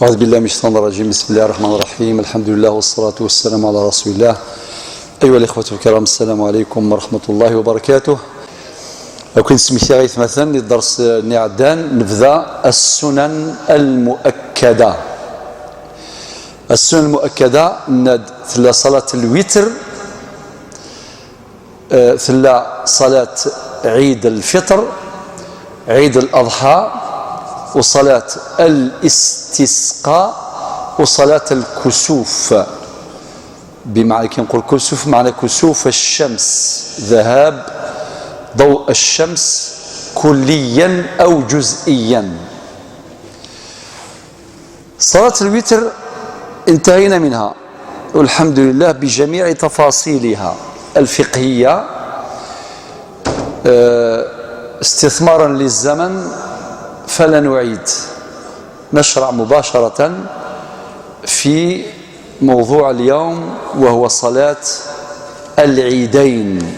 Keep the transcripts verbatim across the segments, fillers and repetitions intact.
أعوذ بالله من الشيطان الرجيم. بسم الله الرحمن الرحيم. الحمد لله والصلاة والسلام على رسول الله. أيها الإخوة الكرام، السلام عليكم ورحمة الله وبركاته. Akken smektiɣ ayt matan di dders-nni iɛeddan, nebda السنن المؤكدة. السنن المؤكدة, nenna-d tella صلاة الوتر, آه، tella صلاة عيد الفطر, عيد الأضحى, وصلاة الاستسقاء, وصلاة الكسوف. بمعنى كي نقول كسوف, معنى كسوف الشمس, ذهاب ضوء الشمس كليا أو جزئيا. صلاة الوتر انتهينا منها والحمد لله بجميع تفاصيلها الفقهية. آه، استثمارا للزمن فلا نعيد، نشرع مباشرة في موضوع اليوم، وهو صلاة العيدين.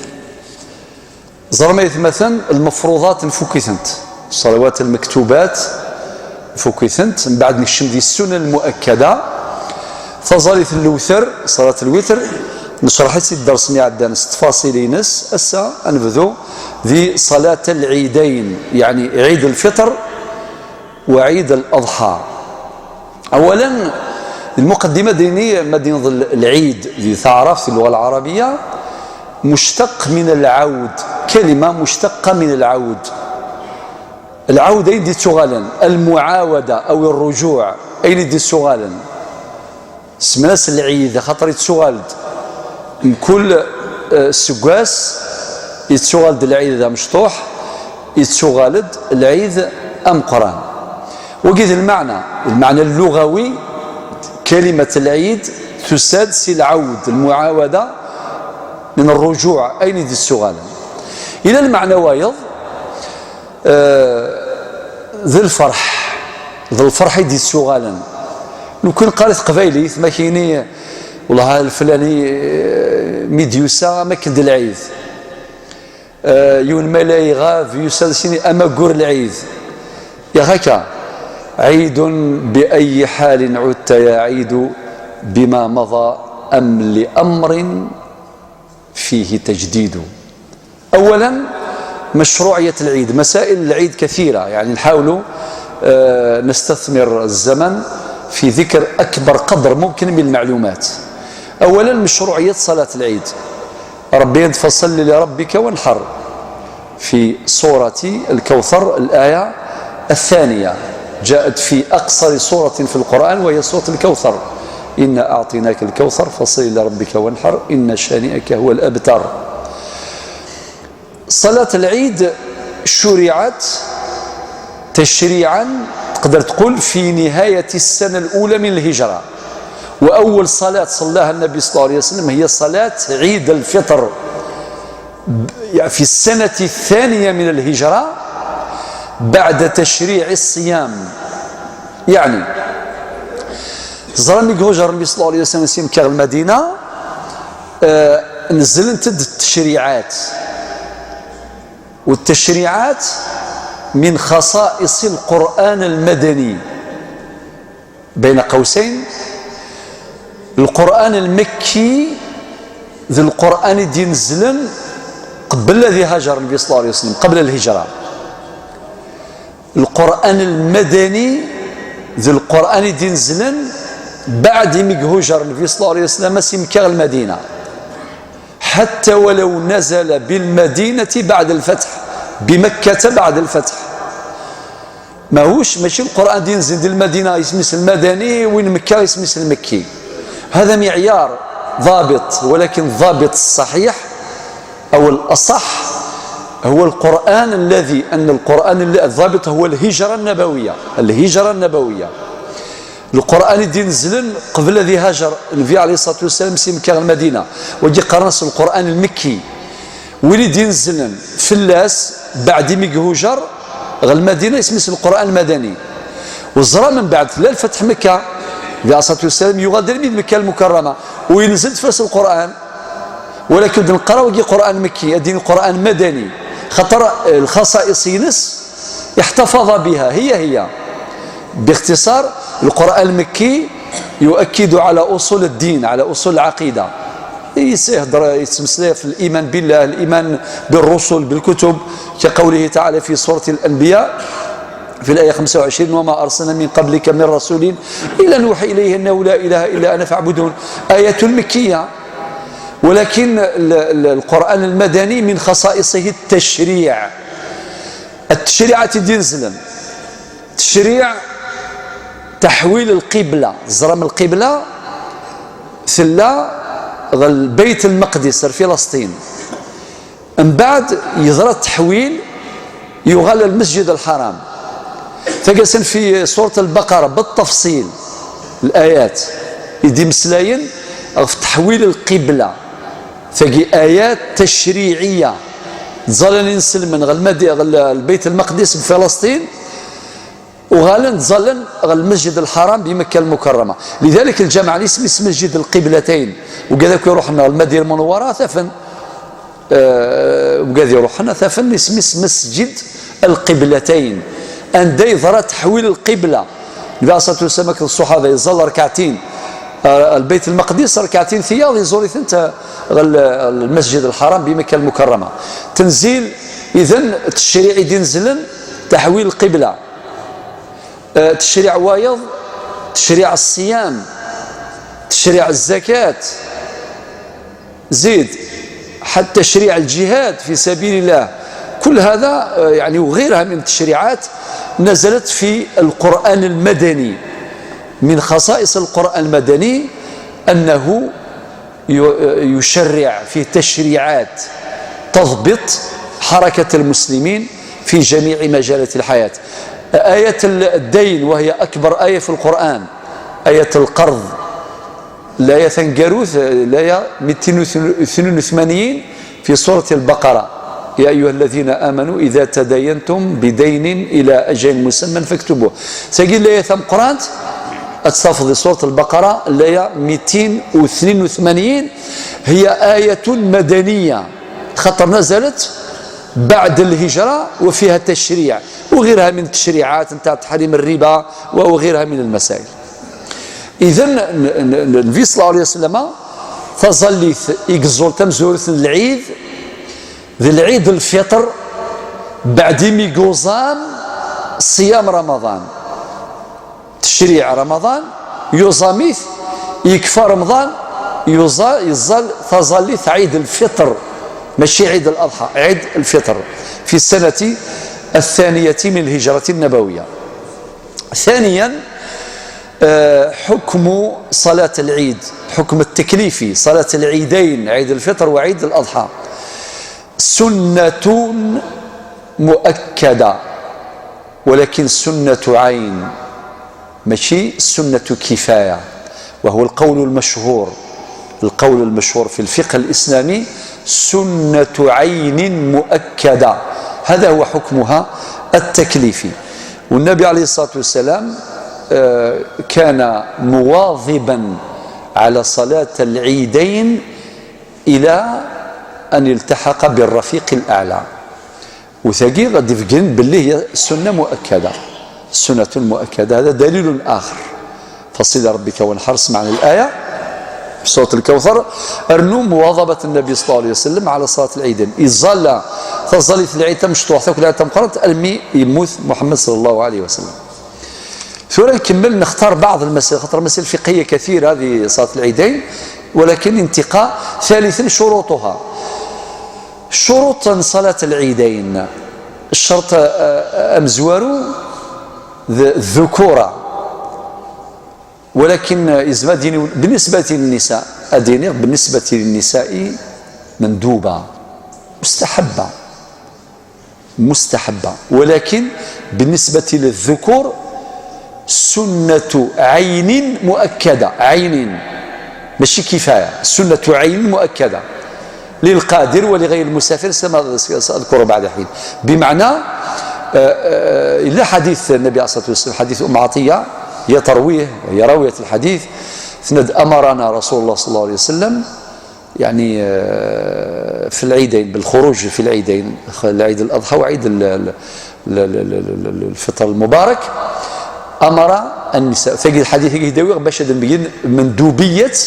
Ẓerma ayt matan, المفروضات nfuk-itent, الصلوات المكتوبات nfuk-itent, mbeɛd nekcem di السنن المؤكدة. Taẓallit n lewter, صلاة الوتر, necreḥ-itt di dders-nni iɛeddan s tfaṣil-ines. Ass-a ad nebdu di صلاة العيدين, يعني عيد الفطر وعيد الأضحى. أولا, المقدمة ديني ما دينظ العيد ذي تعرف في اللغة العربية مشتق من العود, كلمة مشتقة من العود. العود أين دي تغالن؟ المعاودة أو الرجوع أين دي تغالن؟ Semman-as lɛid, axaṭer yettuɣal-d mkul, eh, seggas, yettuɣal-d lɛid d amecṭuḥ, yettuɣal-d lɛid ameqqran. Wagi d lmeɛna, lmeɛna lluɣawi, kalimat lɛid tusa-d si lɛawd, lmuɛawada, min rrujuɛ, ayen i d-yettuɣalen. Ila lmeɛna wayeḍ, eh, d lferḥ, d lferḥ i d-yettuɣalen. Lukan qqar i teqbaylit, ma kini, wellah, leflani, eh, mi d-yusa, am akken d lɛid. Eh, yiwen ma la iɣab, yusa-d sini, amagur lɛid. Yaɣ akka, عيد بأي حال عدت يا عيد، بما مضى أم لأمر فيه تجديد. أولا, مشروعية العيد. مسائل العيد كثيرة, يعني نحاول, آه، نستثمر الزمن في ذكر أكبر قدر ممكن من المعلومات. أولا, مشروعية صلاة العيد. ربي يقول: فصل لربك وانحر. في سورة الكوثر، الآية الثانية، جاءت في أقصر سورة في القرآن، وهي سورة الكوثر: إنا أعطيناك الكوثر فصل لربك وانحر إن شانئك هو الأبتر. صلاة العيد شرعت تشريعا، تقدر تقول، في نهاية السنة الأولى من الهجرة، وأول صلاة صلاها النبي صلى الله عليه وسلم هي صلاة عيد الفطر في السنة الثانية من الهجرة بعد تشريع الصيام. يعني, ẓran mi ihujer Nnbi صلى الله عليه وسلم si Mekka ɣer Lmadina, eh, nzlent-d التشريعات. والتشريعات من خصائص القرآن المدني. بين قوسين, القرآن المكي d Lqur'an i d-inezlen qbel ad ihajer Nnbi صلى الله عليه وسلم, قبل الهجرة. القرآن المدني d Lqur'an i d-inezlen بعد mi ihujer Nnbi صلى الله عليه وسلم si Mekka ɣer Lmadina. حتى ولو نزل بالمدينة بعد الفتح, بمكة بعد الفتح. ماهوش, ماشي القرآن دي ينزل دي المدينة اسمه المدني, وين مكة اسمه المكي. هذا معيار ضابط, ولكن الضابط الصحيح أو الأصح هو القرآن الذي, أن القرآن ال-, الضابط هو الهجرة النبوية, الهجرة النبوية. Lqur'an i d-inezlen qbel ad ihajer Nnbi عليه الصلاة والسلام si Mekka ɣer Lmadina, wagi qqaren-as Lqur'an lmekki. Win i d-inezlen fell-as beɛd imi ihujer ɣer Lmadina, isem-is Lqur'an lmadani. Weẓra membeɛd tella lfetḥ Mekka, Nnbi عليه الصلاة والسلام yuɣal-d armi d Mekka Lmukarrama, u yenzel-d fell-as Lqur'an. Walakin ur d-neqqar ara wagi Qur'an mekki, ad d-nini Qur'an madani, xaṭer, eh, lxaṣa'iṣ-ines احتفظ بها هي هي. باختصار, القرآن المكي يؤكد على أصول الدين، على أصول العقيدة. يس-، يهضر، يتمسلي في الإيمان بالله، الإيمان بالرسل، بالكتب، كقوله تعالى في سورة الأنبياء في الآية خمسة وعشرين: "وما أرسلنا من قبلك من رسول إلا نوحي إليه أنه لا إله إلا أنا فاعبدون". آية مكية، ولكن ال-، ال-، القرآن المدني من خصائصه التشريع. التشريعات دين زلم. تشريع تحويل القبلة، زرم القبلة ثلا غل بيت المقدس في فلسطين. من بعد يضرى التحويل، يغلى المسجد الحرام. تجسن في سورة البقرة بالتفصيل الآيات يدي مسلاين في تحويل القبلة. تجي آيات تشريعية. زالن ينسلمن غل المدي-، غل البيت المقدس بفلسطين، وغالن زالن غل المسجد الحرام بمكة المكرمة. لذلك الجامع الاسم اسم مسجد القبلتين، وكذا كي يروح لنا المدينة المنورة ثفن، آه، وكذا يروح لنا ثفن اسم اسم مسجد القبلتين. أن دي ضرى تحويل القبلة. النبي عليه الصلاة والسلام كان الصحابة يصلى ركعتين، آه، البيت المقدس ركعتين ثياض يزوري ثنت غل-، المسجد الحرام بمكة المكرمة. تنزيل إذن تشريع دين زلن تحويل القبلة. آه، تشريع وايض، تشريع الصيام، تشريع الزكاة، زيد حتى تشريع الجهاد في سبيل الله. كل هذا، آه، يعني وغيرها من التشريعات نزلت في القرآن المدني. من خصائص القرآن المدني أنه ي-، يشرع في تشريعات تضبط حركة المسلمين في جميع مجالات الحياة. آية الدين، وهي أكبر آية في القرآن، آية القرض، الآية ثنقروث، الآية ميتين وثنين وثمانين في سورة البقرة: "يا أيها الذين آمنوا إذا تداينتم بدين إلى أجل مسمى فاكتبوه". تجي الآية ثم قرانت، أتستفض سورة البقرة، الآية ميتين وثنين وثمانين، هي آية مدنية، خاطر نزلت بعد الهجرة وفيها تشريع، وغيرها من التشريعات نتاع تحريم الربا وغيرها من المسائل. إذن ن-، ن-، ن-، النبي صلى الله عليه وسلم تظليت يقزول تمزورث العيد، ذي العيد الفطر، بعد ميقوزام صيام رمضان. تشريع رمضان يوزاميث، يكفى رمضان، يوزا-، يزال تظليت عيد الفطر، ماشي عيد الأضحى، عيد الفطر في السنة الثانية من الهجرة النبوية. ثانيا، آه، حكم صلاة العيد، حكم التكليفي، صلاة العيدين، عيد الفطر وعيد الأضحى. سنة مؤكدة، ولكن سنة عين، ماشي سنة كفاية، وهو القول المشهور. القول المشهور في الفقه الإسلامي سنة عين مؤكدة، هذا هو حكمها التكليفي. والنبي عليه الصلاة والسلام، آه، كان مواظبا على صلاة العيدين إلى أن التحق بالرفيق الأعلى. وثاقي غادي يفقن باللي هي سنة مؤكدة، سنة مؤكدة، هذا دليل آخر. فصل ربك وانحر، اسمع الآية في سورة الكوثر. أرنو مواظبة النبي صلى الله عليه وسلم على صلاة العيدين. إزالا تظلي في العيد مشطوح، تاكل العيد تمقرط، ألمي يموت محمد صلى الله عليه وسلم. ثورة نكمل نختار بعض المسائل، خاطر مسائل فقهية كثيرة هذه صلاة العيدين، ولكن انتقاء. ثالثا، شروطها. شروط صلاة العيدين، الشرط، آه، آه، أمزوارو ذ-، الذكورة، ولكن إزما ديني بالنسبة للنساء، أديني بالنسبة للنساء مندوبة، مستحبة، مستحبة، ولكن بالنسبة للذكور سنة عين مؤكدة، عين، ماشي كفاية، سنة عين مؤكدة للقادر ولغير المسافر، سما سأذكر بعد حين. بمعنى، آه، آه، إلا حديث النبي عليه الصلاة والسلام، حديث أم عطية، هي ترويه وهي راوية الحديث، ثند أمرنا رسول الله صلى الله عليه وسلم، يعني، آه، في العيدين، بالخروج في العيدين، خ-، العيد الأضحى وعيد ال-، ال-، ال-، ال-، ال-، ال-، الفطر المبارك، أمر النساء. Tagi d lḥadit i k-d-awiɣ bac ad nbeyyen mendubiyat,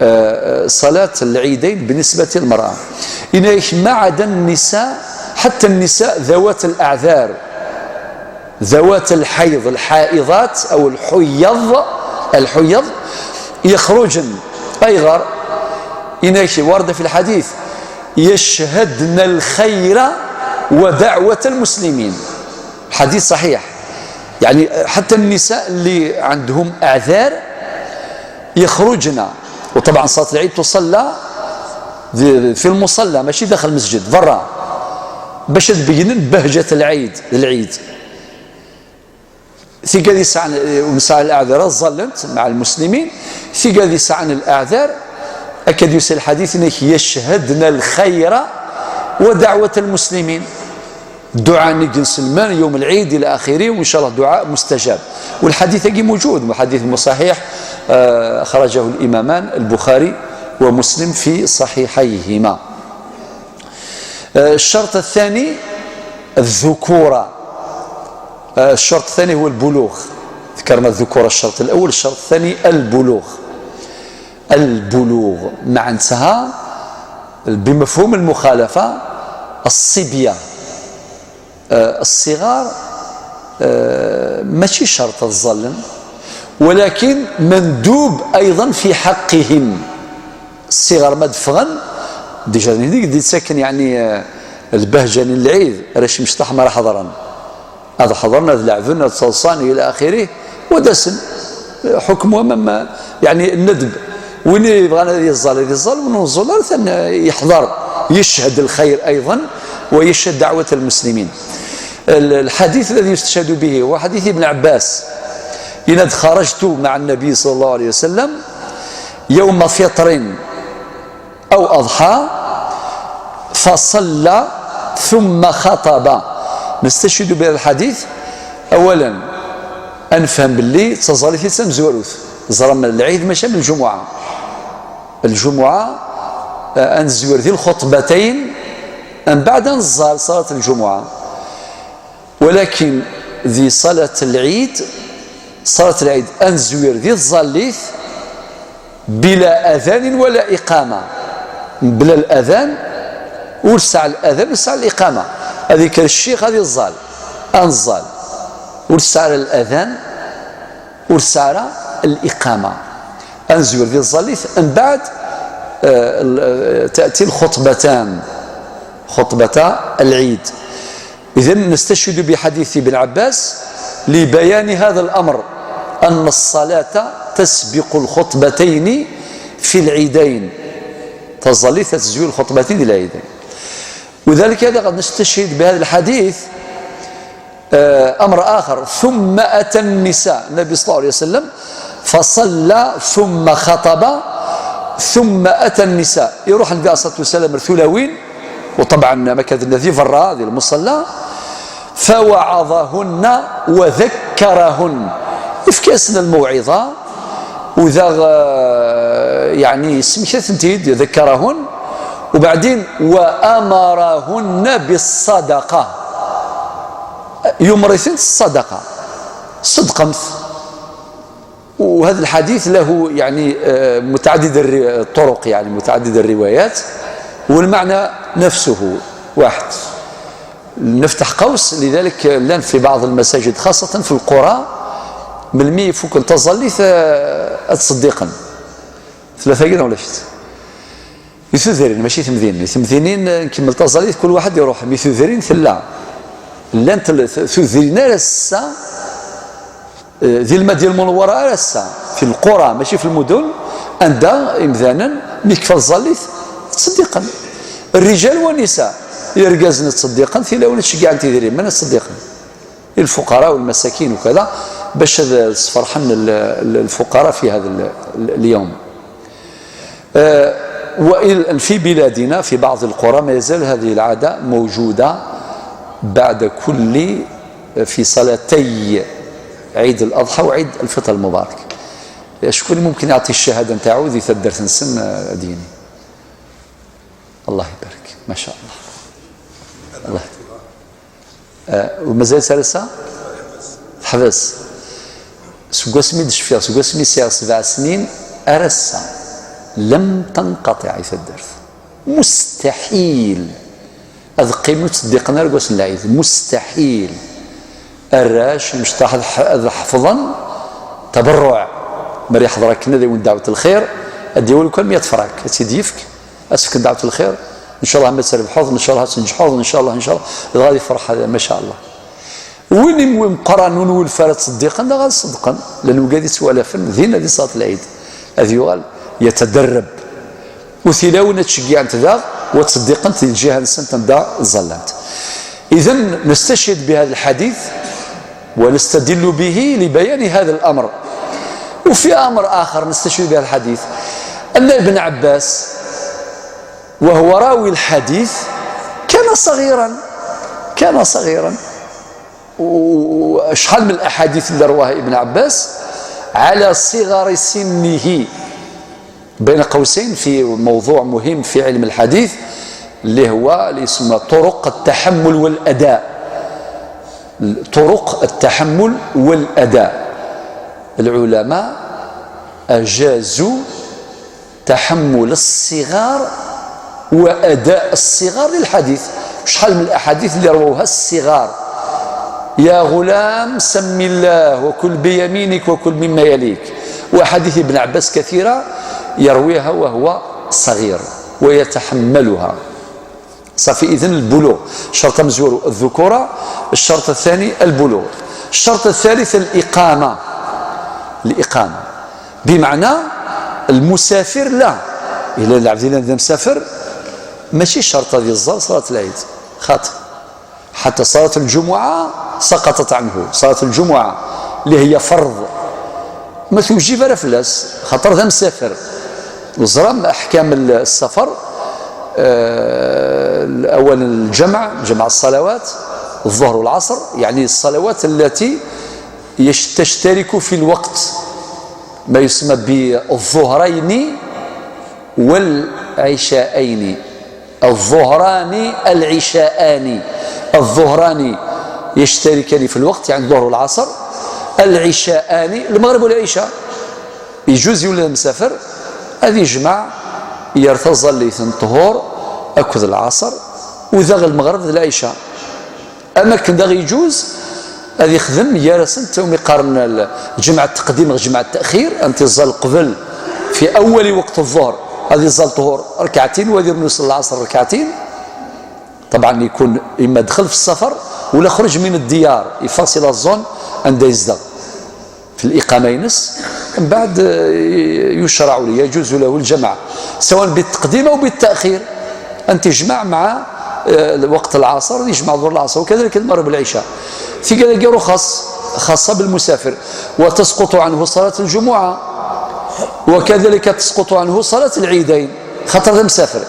eh, صلاة العيدين بالنسبة للمرأة. Yenna-ak: ما عدا النساء، حتى النساء ذوات الأعذار، ذوات الحيض، الحائضات أو الحيض، الحيض يخرجن. أيغر؟ Yenna-ak: ورد في الحديث: يشهدن الخير ودعوة المسلمين. الحديث صحيح. يعني حتى النساء اللي عندهم أعذار يخرجن. وطبعا صلاة العيد تصلى في المصلى، ماشي داخل المسجد، برا، باش تبين بهجة العيد، العيد. Tigad yesɛan, ur nesɛi leɛdar, ad ẓallent مع المسلمين. Tigad yesɛan leɛdar, akka d-yusa lḥadit-nnek: يشهدن الخير ودعوة المسلمين. Dduɛa-nni i yenselmen يوم العيد إلى آخره، وإن شاء الله دعاء مستجاب. والحديث-agi موجود، حديث صحيح، آه، أخرجه الإمامان البخاري ومسلم في صحيحيهما. آه، الشرط الثاني الذكورة. آه، الشرط الثاني هو البلوغ. ذكرنا الذكورة الشرط الأول، الشرط الثاني البلوغ. البلوغ معناتها بمفهوم المخالفة الصبية. آه، الصغار، آه، ماشي شرط الظلم، ولكن مندوب أيضا في حقهم. الصغار ما دفغن، ديجا هذيك دي تسكن يعني، آه، البهجة للعيد، راش مشطح ما راح حضرن. هذا حضرنا، هذا لعبنا، هذا صلصان إلى آخره، ودسن. حكم ومن ما، يعني الندب. وين يبغى يظل، يظل، ونظل ثم يحضر، يشهد الخير أيضا، ويشهد دعوة المسلمين. ال-، الحديث الذي يستشهد به هو حديث ابن عباس: إن خرجت مع النبي صلى الله عليه وسلم يوم فطر أو أضحى فصلى ثم خطب. نستشهد بهذا الحديث، أولا، أنفهم باللي تصلي في سم زوروث، زرم العيد مشى من الجمعة. الجمعة، آه، أنزور ذي الخطبتين، أن بعد أنزال صلاة الجمعة. ولكن ذي صلاة العيد، صلاة العيد أنزوير ذي الظليث بلا أذان ولا إقامة. بلا الأذان، ورسع الأذان، ورسع الإقامة. هذيك الشيخ هذه الظال، أنزال، ورسع الأذان، ورسع الإقامة. أنزوير ذي الظليث، من بعد، آه، ال-، آه، تأتي الخطبتان، خطبة العيد. إذن نستشهد بحديث ابن عباس لبيان هذا الأمر، أن الصلاة تسبق الخطبتين في العيدين. تظلي تتزوي الخطبتين في العيدين. وذلك هذا قد نستشهد بهذا الحديث، آه، أمر آخر. ثم أتى النساء، النبي صلى الله عليه وسلم فصلى ثم خطب، ثم أتى النساء، يروح النبي عليه الصلاة والسلام رثولاوين، وطبعا ما كان النبي فرا هذه المصلى، فوعظهن وذكرهن، يفكاسن الموعظة، وذا، آه، يعني سمكتنتيد، ذكرهن، وبعدين وأمرهن بالصدقة، يمرثن الصدقة، صدقمت. وهذا الحديث له يعني، آه، متعدد الر-، الطرق، يعني متعدد الروايات، والمعنى نفسه واحد. نفتح قوس، لذلك لان في بعض المساجد خاصة في القرى من المي يفوك التظلي ث-، الصديقا ثلاثة كده ولا شت. Itudrin, ماشي تمدين. تمدينين نكمل تظلي، كل واحد يروح. مي تودرين ثلا. لان تل-، تودرين رسا. Di lmadina lmunawwara ara ass-a, fi lqura, mačči fi lmudun, anda imdanen mi kfa tẓallit, ttseddiqen. Rrijal wa nisa, irgazen ttseddiqen, tilawin ttceggiɛent idrimen ad ttseddiqen. I lfuqara u lmasakin u kada, bac ad sferḥen l-, l-, lfuqara fi hada l-, l-, lyawm. آه، وإن في بلادنا في بعض القرى ما يزال هذه العادة موجودة بعد كل، في صلاتي عيد الأضحى وعيد الفطر المبارك. شكون اللي ممكن يعطي الشهادة نتاعو ذي تدرت نسن، آه، ديني؟ الله يبارك، ما شاء الله. الله. آه، ومازال سالسة؟ تحبس. Seg wasmi d-cfiɣ, seg wasmi sɛiɣ sebɛa snin, ar ass-a, lem tanqaṭiɛ i taddart. Mustaḥil ad qqimen ur ttseddiqen ara deg wass n lɛid. Mustaḥil. Arrac, imecṭaḥ ad ḥ-, ad ḥefḍen taberruɛ. Mi ara yeḥḍer akken ad yawen dɛwet lxir, ad d-yawi kan meyya tefrak, ad tt-id-yefk, ad s-fken dɛwet lxir, ncallah ma ad trebḥeḍ, ncallah ad tneǧḥeḍ, ncallah, ncallah, dɣa ad yefreḥ, maca Allah. Win imeqqran ur nwulef ara ttseddiqen, dɣa ad ṣeddqen, llan wigad yettwalafen dinna di ṣṣalat lɛid. Ad yuɣal yatadarrab. U tilawin ad ceggɛent daɣ, wa ttseddiqent di lǧiha-nsent anda ẓallant. إذن نستشهد بهذا الحديث ونستدل به لبيان هذا الأمر. وفي أمر آخر نستشهد بهذا الحديث، أن ابن عباس وهو راوي الحديث كان صغيرا، كان صغيرا. وشحال من الأحاديث اللي رواها ابن عباس على صغر سنه، بين قوسين في موضوع مهم في علم الحديث، اللي هو اللي يسمى طرق التحمل والأداء. طرق التحمل والأداء. العلماء أجازوا تحمل الصغار وأداء الصغار للحديث. شحال من الأحاديث اللي رووها الصغار: "يا غلام، سم الله، وكل بيمينك، وكل مما يليك". وأحاديث ابن عباس كثيرة يرويها وهو صغير ويتحملها. صافي، إذن البلوغ شرط مزور الذكورة، الشرط الثاني البلوغ، الشرط الثالث الإقامة. الإقامة بمعنى المسافر، لا، إلا العبد إلا بدا مسافر، ماشي شرط هذه الزار صلاة العيد، خاطر حتى صلاة الجمعة سقطت عنه، صلاة الجمعة اللي هي فرض، ما توجب على فلاس، خاطر ذا مسافر. وزرا أحكام السفر، آه، أولا الجمع، جمع الصلوات، الظهر والعصر، يعني الصلوات التي يش-، تشترك في الوقت، ما يسمى بالظهرين والعشاءين. الظهران، العشاءان. الظهران يشتركان في الوقت، يعني الظهر والعصر. العشاءان، المغرب والعشاء. يجوز يولد مسافر، هذه يجمع يرثى ظليث الطهور أكد العصر، وذا المغرب ذا العشاء. أما كن داغ يجوز، هذه يخدم يا رسم تومي قارن الجمع التقديم، الجمع التأخير، أنت الظل قبل في أول وقت الظهر، هذه الظل طهور ركعتين، وهذه النص العصر ركعتين. طبعا يكون إما دخل في السفر ولا خرج من الديار، يفاصل الظن عند يزدغ في الإقامة ينس، من بعد، آه، يشرع له، يجوز له الجمع سواء بالتقديم أو بالتأخير، أن تجمع مع، آه، وقت العصر، يجمع ظهر العصر، وكذلك المغرب والعشاء. في كذلك رخص خاصة بالمسافر، وتسقط عنه صلاة الجمعة، وكذلك تسقط عنه صلاة العيدين، خاطر هذا مسافر.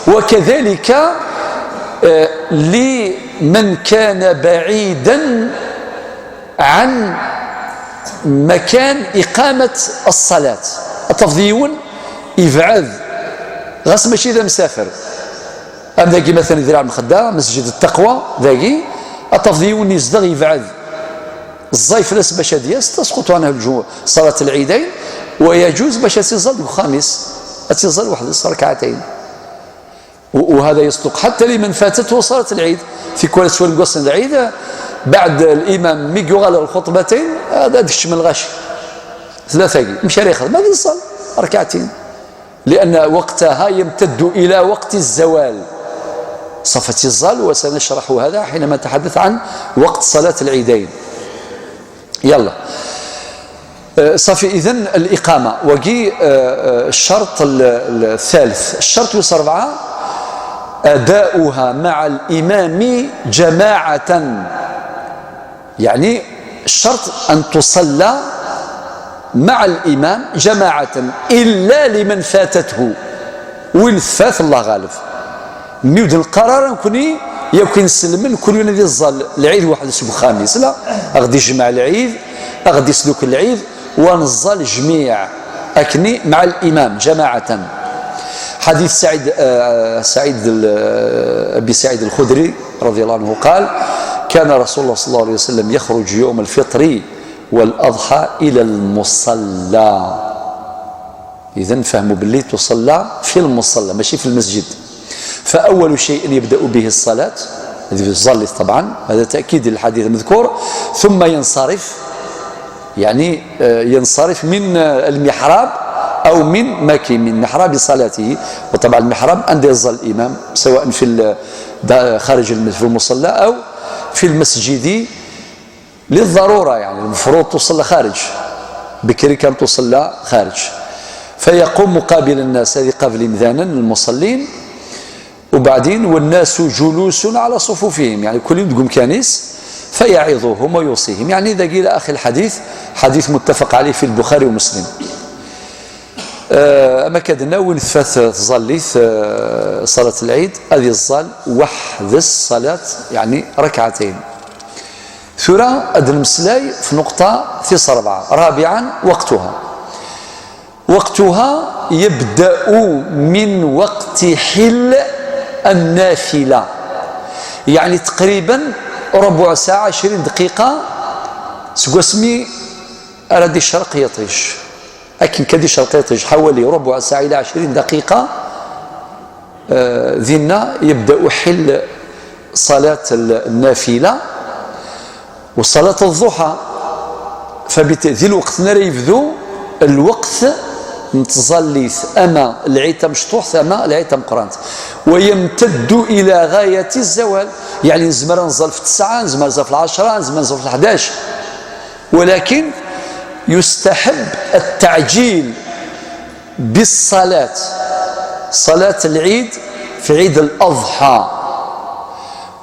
وكذلك، آه، لمن كان بعيدا عن مكان إقامة الصلاة. التفضيون يبعد، غاس ماشي ذا مسافر. أم داكي مثلا ذراع مخدة، مسجد التقوى، داكي التفضيون يزدغ يبعد. الزايف لاس باش هاد ياس تسقط عنه الجو-، صلاة العيدين، ويجوز باش تزال خامس، تزال واحد ركعتين. و-، وهذا يصدق حتى لمن فاتته صلاة العيد. في كل سوى القصة العيد، بعد الإمام ميقيو على الخطبتين، هذا دكش من الغاشي. ثلاثة، مش ريخ، ما يصل ركعتين. لأن وقتها يمتد إلى وقت الزوال. صفة الزال، وسنشرح هذا حينما نتحدث عن وقت صلاة العيدين. يلا. آه، صافي، إذن الإقامة، وقي، آه، آه، الشرط ال-، ال-، الثالث، الشرط يوصل أربعة، أداؤها مع الإمام جماعة. يعني الشرط أن تصلى مع الإمام جماعة إلا لمن فاتته، وين فات الله غالب. ميود القرار نكوني يمكن نسلم كل يوم ذي الظل العيد واحد اسمه خامس، لا، أغدي جمع العيد، أغدي سلوك العيد، ونظل جميع أكني مع الإمام جماعة. حديث سعيد، آه، سعيد ال-، أبي سعيد الخدري رضي الله عنه قال: كان رسول الله صلى الله عليه وسلم يخرج يوم الفطر والأضحى إلى المصلى. إذن فهموا باللي تصلى في المصلى، ماشي في المسجد. فأول شيء يبدأ به الصلاة، هذه في الظل طبعا، هذا تأكيد للحديث المذكور، ثم ينصرف، يعني، آه، ينصرف من، آه، المحراب أو من مكان، من محراب صلاته. وطبعا المحراب عند يظل الإمام، سواء في ال-، دا-، خارج الم-، في المصلى أو في المسجد، للضرورة، يعني المفروض تصلى خارج، بكري كان تصلى خارج، فيقوم مقابل الناس، هذه قبل إمذانا المصلين، وبعدين: "والناس جلوس على صفوفهم"، يعني كل يوم تقوم كانيس، فيعظهم ويوصيهم، يعني ذاك إلى آخر الحديث، حديث متفق عليه في البخاري ومسلم. آه، أما كدنا وين تفات تظليت، آه، صلاة العيد، هذه الظل واحد الصلاة، يعني ركعتين. ثورة أد المسلاي في نقطة ثيس أربعة. رابعا، وقتها. وقتها يبدأ من وقت حل النافلة، يعني تقريبا ربع ساعة، عشرين دقيقة، سقوسمي أرادي الشرق يطيش. أكن كدي الشرق يطيش حوالي ربع ساعة إلى عشرين دقيقة، آه، ذينا يبدأ حل صلاة ال-، النافلة وصلاة الضحى. فبت-، ذي الوقت نرى يبدو الوقت نتظليت أما العيد مشطوح أما العيد مقرانت، ويمتد إلى غاية الزوال. يعني نزمر نزل في التسعة، نزمر نزل في العشرة، نزمر نزل في الحداش، ولكن يستحب التعجيل بالصلاة، صلاة العيد في عيد الأضحى،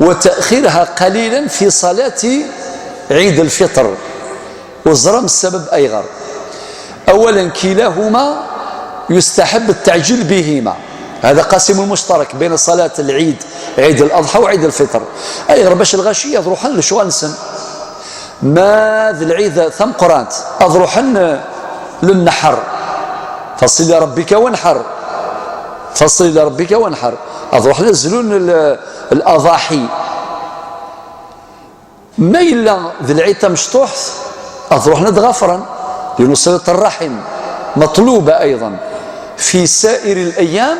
وتأخيرها قليلا في صلاة عيد الفطر. وزرم السبب أيغر. أولا، كلاهما يستحب التعجيل بهما، هذا قاسم مشترك بين صلاة العيد، عيد الأضحى وعيد الفطر. أيغر باش الغاشية يروحن لشغل نسن، ما ذي العيد ثم قرانت، أضروحن للنحر، فصل لربك وانحر، فصل لربك وانحر، أضروحن يزلون ال-، الأضاحي. ما إلا ذي العيد مشطوحت، أضروحن دغفرا، لأن صلة الرحم مطلوبة أيضا في سائر الأيام،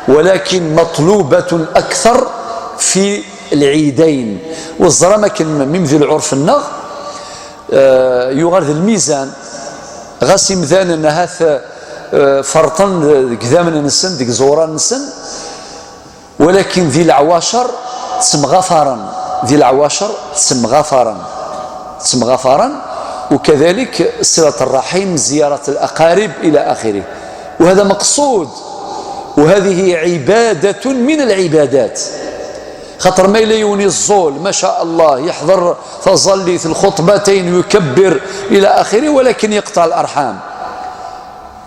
ولكن مطلوبة أكثر في العيدين. والزرا ما كان ميم ذي العرف النغ، آه، يغار ذي الميزان، غاسي مذان أنها ث-، آه، فرطن قدام نسن، ديك زورا نسن، ولكن ذي العواشر تسمغفرا، ذي العواشر تسمغفرا، تسمغفرا، وكذلك صلة الرحم، زيارة الأقارب إلى آخره، وهذا مقصود، وهذه عبادة من العبادات. خاطر ما إلا يوني الزول، ما شاء الله، يحضر تظلي في الخطبتين، يكبر إلى آخره، ولكن يقطع الأرحام.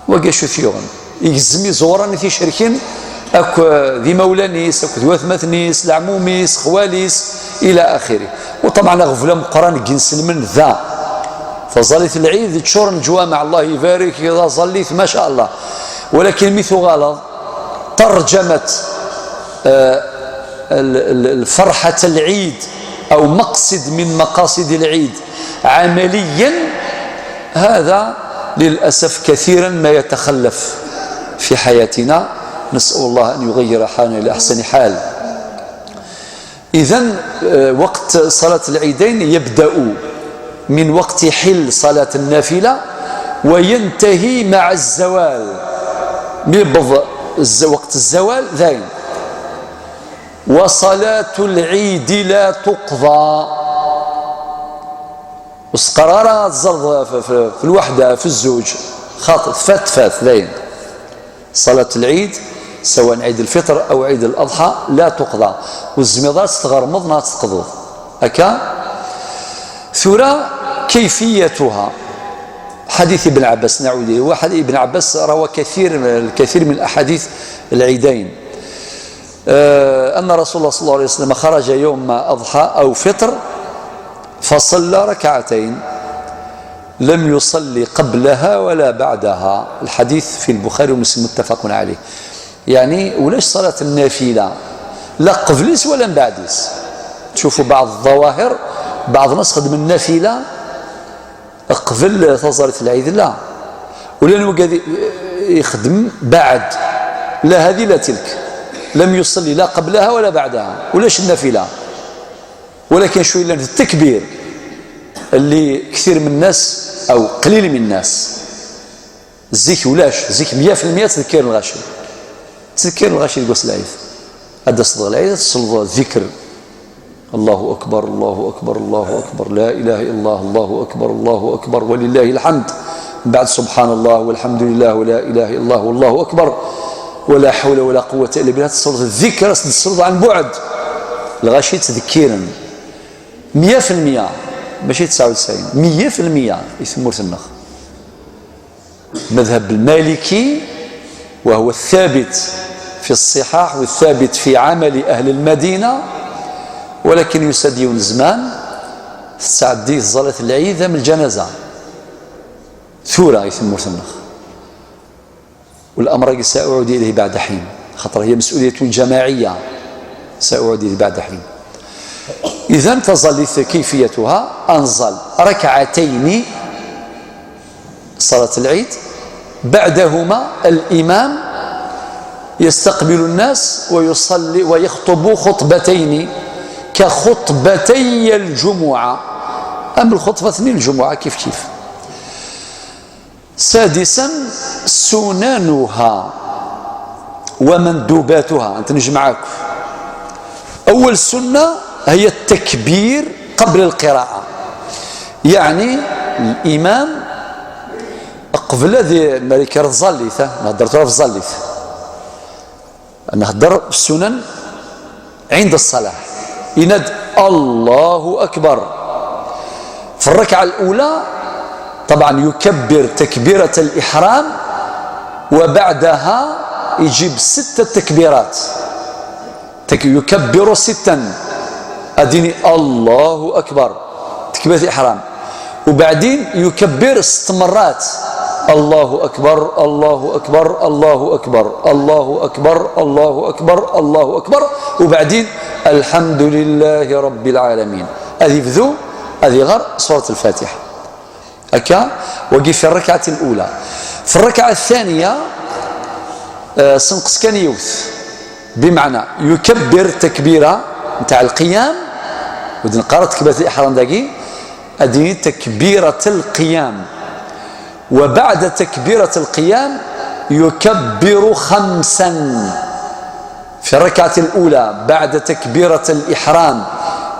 وقع شو ثيون يجزمي زورا في شركين، أكو ذي مولانيس، أكو ذي وثمثنيس، العموميس، خواليس، إلى آخره. وطبعا أغفل مقران جنس من ذا، فظلت العيد تشور الجوامع، الله يبارك، إذا ظليت ما شاء الله. ولكن مثل غلط ترجمة، آه، ال-، ال-، الفرحة العيد أو مقصد من مقاصد العيد عمليا، هذا للأسف كثيرا ما يتخلف في حياتنا. نسأل الله أن يغير حالنا إلى أحسن حال. إذن، آه، وقت صلاة العيدين يبدأ من وقت حل صلاة النافلة وينتهي مع الزوال، مبض الز-، وقت الزوال ذاين. وصلاة العيد لا تقضى. وسقرارة تزرد في، في، في الوحدة، في الزوج، خاطر فات، فات ذاين. صلاة العيد، سواء عيد الفطر أو عيد الأضحى، لا تقضى. والزميضات تغرمض ما تقضض. هكا. ثرى كيفيتها. حديث ابن عباس، نعود إليه. واحد، ابن عباس روى كثير، الكثير من أحاديث العيدين. آه، أن رسول الله صلى الله عليه وسلم خرج يوم أضحى أو فطر فصلى ركعتين، لم يصل قبلها ولا بعدها. الحديث في البخاري ومسلم متفق عليه. يعني، ولاش صلاة النافلة، لا قبليس ولا من بعديس. تشوفوا بعض الظواهر، بعض الناس خدم النافلة Qbel taẓallit n lɛid, la. Ula n wigad i-, ixeddem baɛd. La هذه لا تلك. لم يصلي لا قبلها ولا بعدها. Ulac nnafila. Walakin شوية llan التكبير اللي كثير من الناس أو قليل من الناس. Zik ulac, zik meyya fi lmeyya ttdekkiren lɣaci. Ttdekkiren lɣaci deg wass n lɛid. Ad d-taseḍ ɣer lɛid, ad tesleḍ ddikr. الله أكبر، الله أكبر، الله أكبر، لا إله إلا الله، الله أكبر، الله أكبر، ولله الحمد. Mbeɛd سبحان الله والحمد لله ولا إله إلا الله والله أكبر ولا حول ولا قوة إلا بالله. Tesleḍ ddikr, ad s-d-tesleḍ ɛan buɛd. Lɣaci ttdekkiren. Meyya fi lmeyya, mačči tesɛa u tesɛin, meyya fi lmeyya i tmurt-nneɣ. المذهب المالكي، وهو الثابت في الصحاح والثابت في عمل أهل المدينة، ولكن يساد يون زمان تتعدي صلاة العيد من الجنازة. ثورة يسموه ثمخ. والأمر سأعود إليه بعد حين، خاطر هي مسؤولية جماعية. سأعود إليه بعد حين. إذن تظل كيفيتها أنزل ركعتين صلاة العيد، بعدهما الإمام يستقبل الناس ويصلي ويخطب خطبتين كخطبتي الجمعة. أما الخطبة اثنين الجمعة كيف كيف. سادسا، سننها ومندوباتها. أنت نجمعك. أول سنة هي التكبير قبل القراءة، يعني الإمام قبل ذي ملك الظليثة، نهدر طرف الظليث، نهدر السنن عند الصلاة. يناد: "الله أكبر". في الركعة الأولى طبعا يكبر تكبيرة الإحرام، وبعدها يجيب ست تكبيرات. تك-، يكبر ستا. أديني: "الله أكبر". تكبيرة الإحرام. وبعدين يكبر ست مرات: "الله أكبر، الله أكبر، الله أكبر، الله أكبر، الله أكبر، الله أكبر". وبعدين: "الحمد لله رب العالمين". هذه يبدو، هذه غير سورة الفاتحة. هكا، وقف في الركعة الأولى. في الركعة الثانية، آه، سنقص كان يوث. بمعنى يكبر تكبيرة نتاع القيام، ودن قرأت تكبيرة الإحرام داكي، أديني تكبيرة القيام. وبعد تكبيرة القيام يكبر خمسا. في الركعة الأولى بعد تكبيرة الإحرام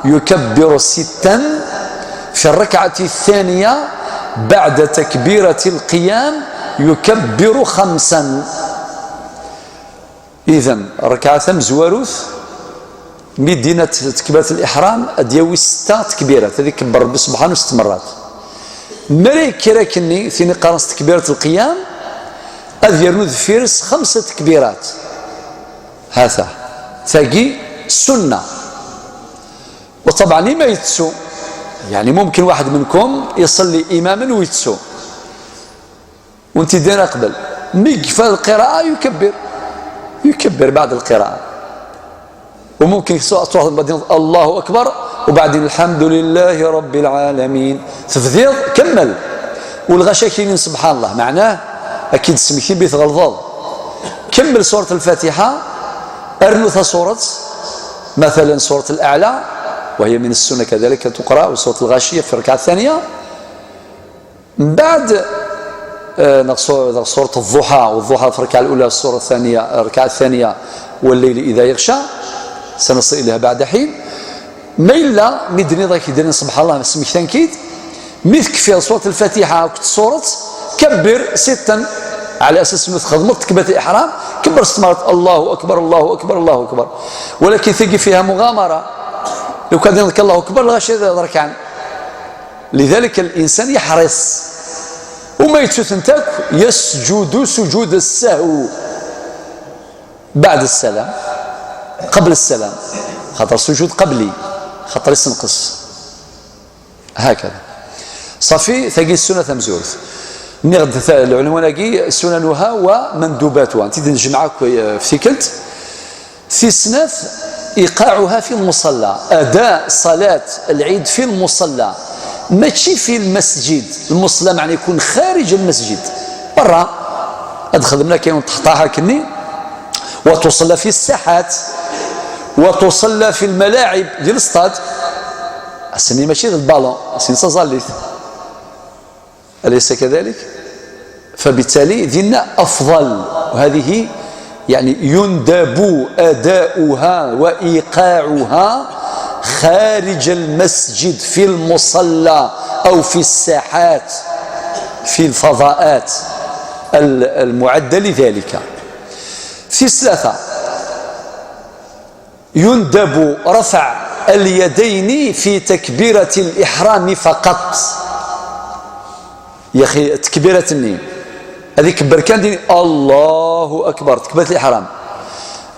يكبر ستا، في الركعة الثانية بعد تكبيرة القيام يكبر خمسا. إذن ركعة مزواروث، مدينة تكبيرة الإحرام، أدياوي ستة تكبيرات، هذه كبر ربي سبحانه ست مرات. مري كراكني ثاني قرنس تكبيرة القيام، أذ يرنو ذفيرس خمسة تكبيرات. هذا ثاقي سنة. وطبعا لما يتسو، يعني ممكن واحد منكم يصلي إماما ويتسو، وانت دينا قبل، مي يكفى القراءة يكبر، يكبر بعد القراءة. وممكن يسوع تروح بعدين الله أكبر، وبعدين الحمد لله رب العالمين. تفضيض كمل. والغشا كاينين سبحان الله، معناه أكيد سمكين بيت غلظاظ. كمل سورة الفاتحة، أرنو ثا سورة، مثلا سورة الأعلى، وهي من السنة كذلك تقرأ، وسورة الغاشية في الركعة الثانية. من بعد، آه، نغ سو-، نغ سورة الضحى، والضحى في الركعة الأولى، السورة الثانية، الركعة الثانية، "والليل إذا يغشى"، سنصل إليها بعد حين. ما إلا مدني ضاك يدري سبحان الله، سمك تنكيد. مي تكفي سورة الفاتحة، كنت سورة، كبر ستا، على أساس أنه تخدم تكبيرة الإحرام، كبر ست مرات: "الله أكبر، الله أكبر، الله أكبر". ولكن تجي فيها مغامرة. لو كان يقول الله أكبر، لا شيء ذا ركعان. لذلك الإنسان يحرص. وما يتسوثن تاك يسجد سجود السهو بعد السلام، قبل السلام، خاطر سجود قبلي، خاطر يسنقص. هكذا. صافي، تاقي السنة تمزورت. نغد ث-، العنوان أقي سننها ومندوباتها. أنت نجمعك في تيكلت. في سناث، إيقاعها في المصلى، أداء صلاة العيد في المصلى، ماشي في المسجد، المصلى معنى يكون خارج المسجد، برا. هاد خدمنا كاين تحطها كني، وتصلى في الساحات، وتصلى في الملاعب ديال الاستاد. السني ماشي البالون، السني صازاليت. أليس كذلك؟ فبالتالي ذينا أفضل، وهذه يعني يندب أداؤها وإيقاعها خارج المسجد في المصلى أو في الساحات، في الفضاءات ال-، المعدة لذلك. في الثلاثة، يندب رفع اليدين في تكبيرة الإحرام فقط. يا أخي، تكبيرة النية، هذه كبر كان ديني، الله أكبر، تكبيرة الإحرام.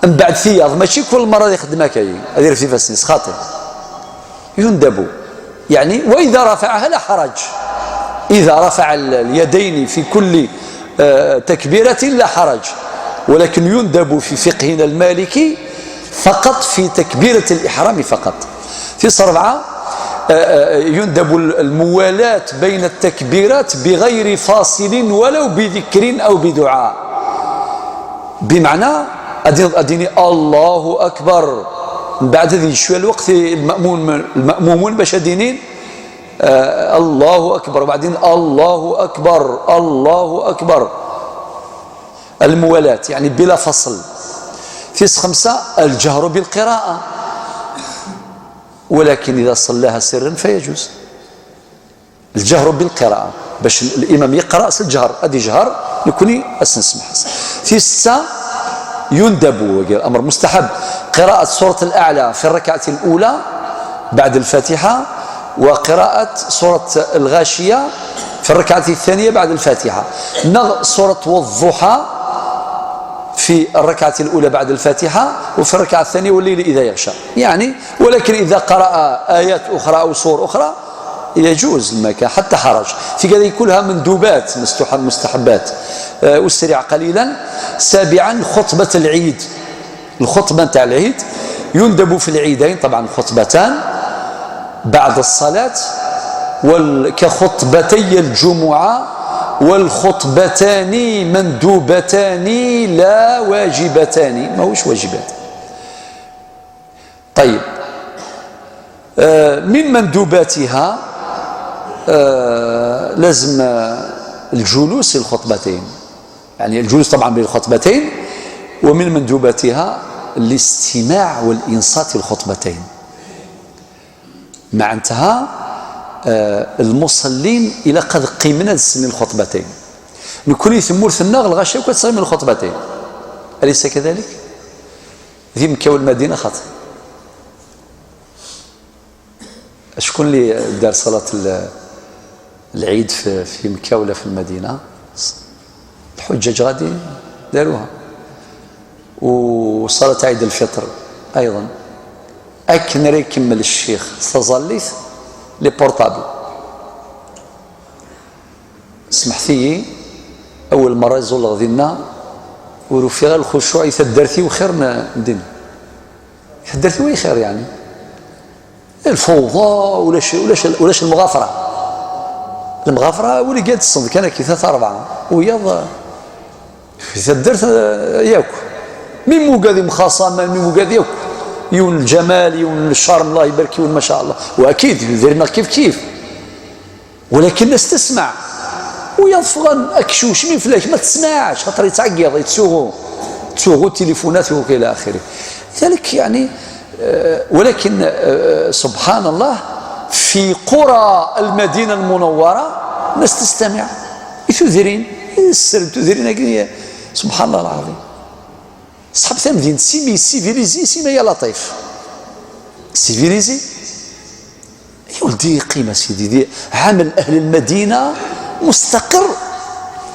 من بعد ثياض، ماشي كل مرة يخدم هكايا، هذه في فاسنس خاطئ. يندب، يعني، وإذا رفعها لا حرج، إذا رفع ال-، اليدين في كل، آه، تكبيرة لا حرج، ولكن يندب في فقهنا المالكي فقط في تكبيرة الإحرام فقط. في صربعة، آه، آه، يندب الموالاة بين التكبيرات بغير فاصل ولو بذكر أو بدعاء. بمعنى، أدين، أديني الله أكبر، من بعد هذه شوية الوقت المأمون، المأمومون باش أدينين، آه، الله أكبر، وبعدين الله أكبر، الله أكبر. الموالاة، يعني بلا فصل. في خمسة، الجهر بالقراءة، ولكن إذا صلاها سرا فيجوز الجهر بالقراءة، باش الإمام يقرأ سجهر، أدي جهر، نكوني أسنسمح. في ستة، يندب، وهي الأمر مستحب، قراءة سورة الأعلى في الركعة الأولى بعد الفاتحة، وقراءة سورة الغاشية في الركعة الثانية بعد الفاتحة، نغ سورة والضحى في الركعة الأولى بعد الفاتحة، وفي الركعة الثانية والليل إذا يغشى، يعني، ولكن إذا قرأ آيات أخرى أو سور أخرى يجوز المكان حتى حرج. في كذا كلها مندوبات، مستح-، مستحبات. آه، أسرع قليلا. سابعا، خطبة العيد. الخطبة نتاع العيد يندب في العيدين، طبعا خطبتان بعد الصلاة، وال-، كخطبتي الجمعة، والخطبتان مندوبتان لا واجبتان، ماهوش واجبات. طيب، آه، من مندوباتها، آه، لازم، آه، الجلوس للخطبتين، يعني الجلوس طبعا بين الخطبتين، ومن مندوباتها الاستماع والإنصات للخطبتين. معناتها، آه، المصلين إلى قد قيمنا لسن الخطبتين، نكوني ثمورثنا الغاشية وكتصلي من الخطبتين، أليس كذلك؟ ذي مكاو المدينة خاطر. شكون اللي دار صلاة ال-، العيد في، في مكة ولا في المدينة؟ الحجاج غادي داروها. وصلاة عيد الفطر أيضا. أكن راه يكمل الشيخ صازاليت لي بورطابل. سمحتي، أول مرة يزول غدينا وروفي غير الخشوع يتدرتي وخير ن-، ندين. يتدرتي وي خير يعني. الفوضى ولاش، ولاش، ولاش المغافرة. المغافرة ولي قاعد تصنف كان كي ثلاثة أربعة. وياض في الدرت، آه، ياك. من موقع ذي مخاصمة، من موقع ذي ياك. يون الجمال، يون الشرم، الله يبارك، يون ما شاء الله. وأكيد، ديرنا كيف كيف. ولكن الناس تسمع. ويضفغن أكشوش من فلاك، ما تسمعش، خاطر يتعقيض، يتسوغو. تسوغو التليفونات وكذا إلى آخره. لذلك يعني، آه، ولكن، آه، سبحان الله، في قرى المدينة المنورة الناس تستمع. يتوذرين، يسر توذرين، سبحان الله العظيم. صحاب ثمدين سيمي سيفيليزي، سيما يا لطيف. سيفيليزي؟ يا ولدي، قيمة سيدي، دي عمل أهل المدينة مستقر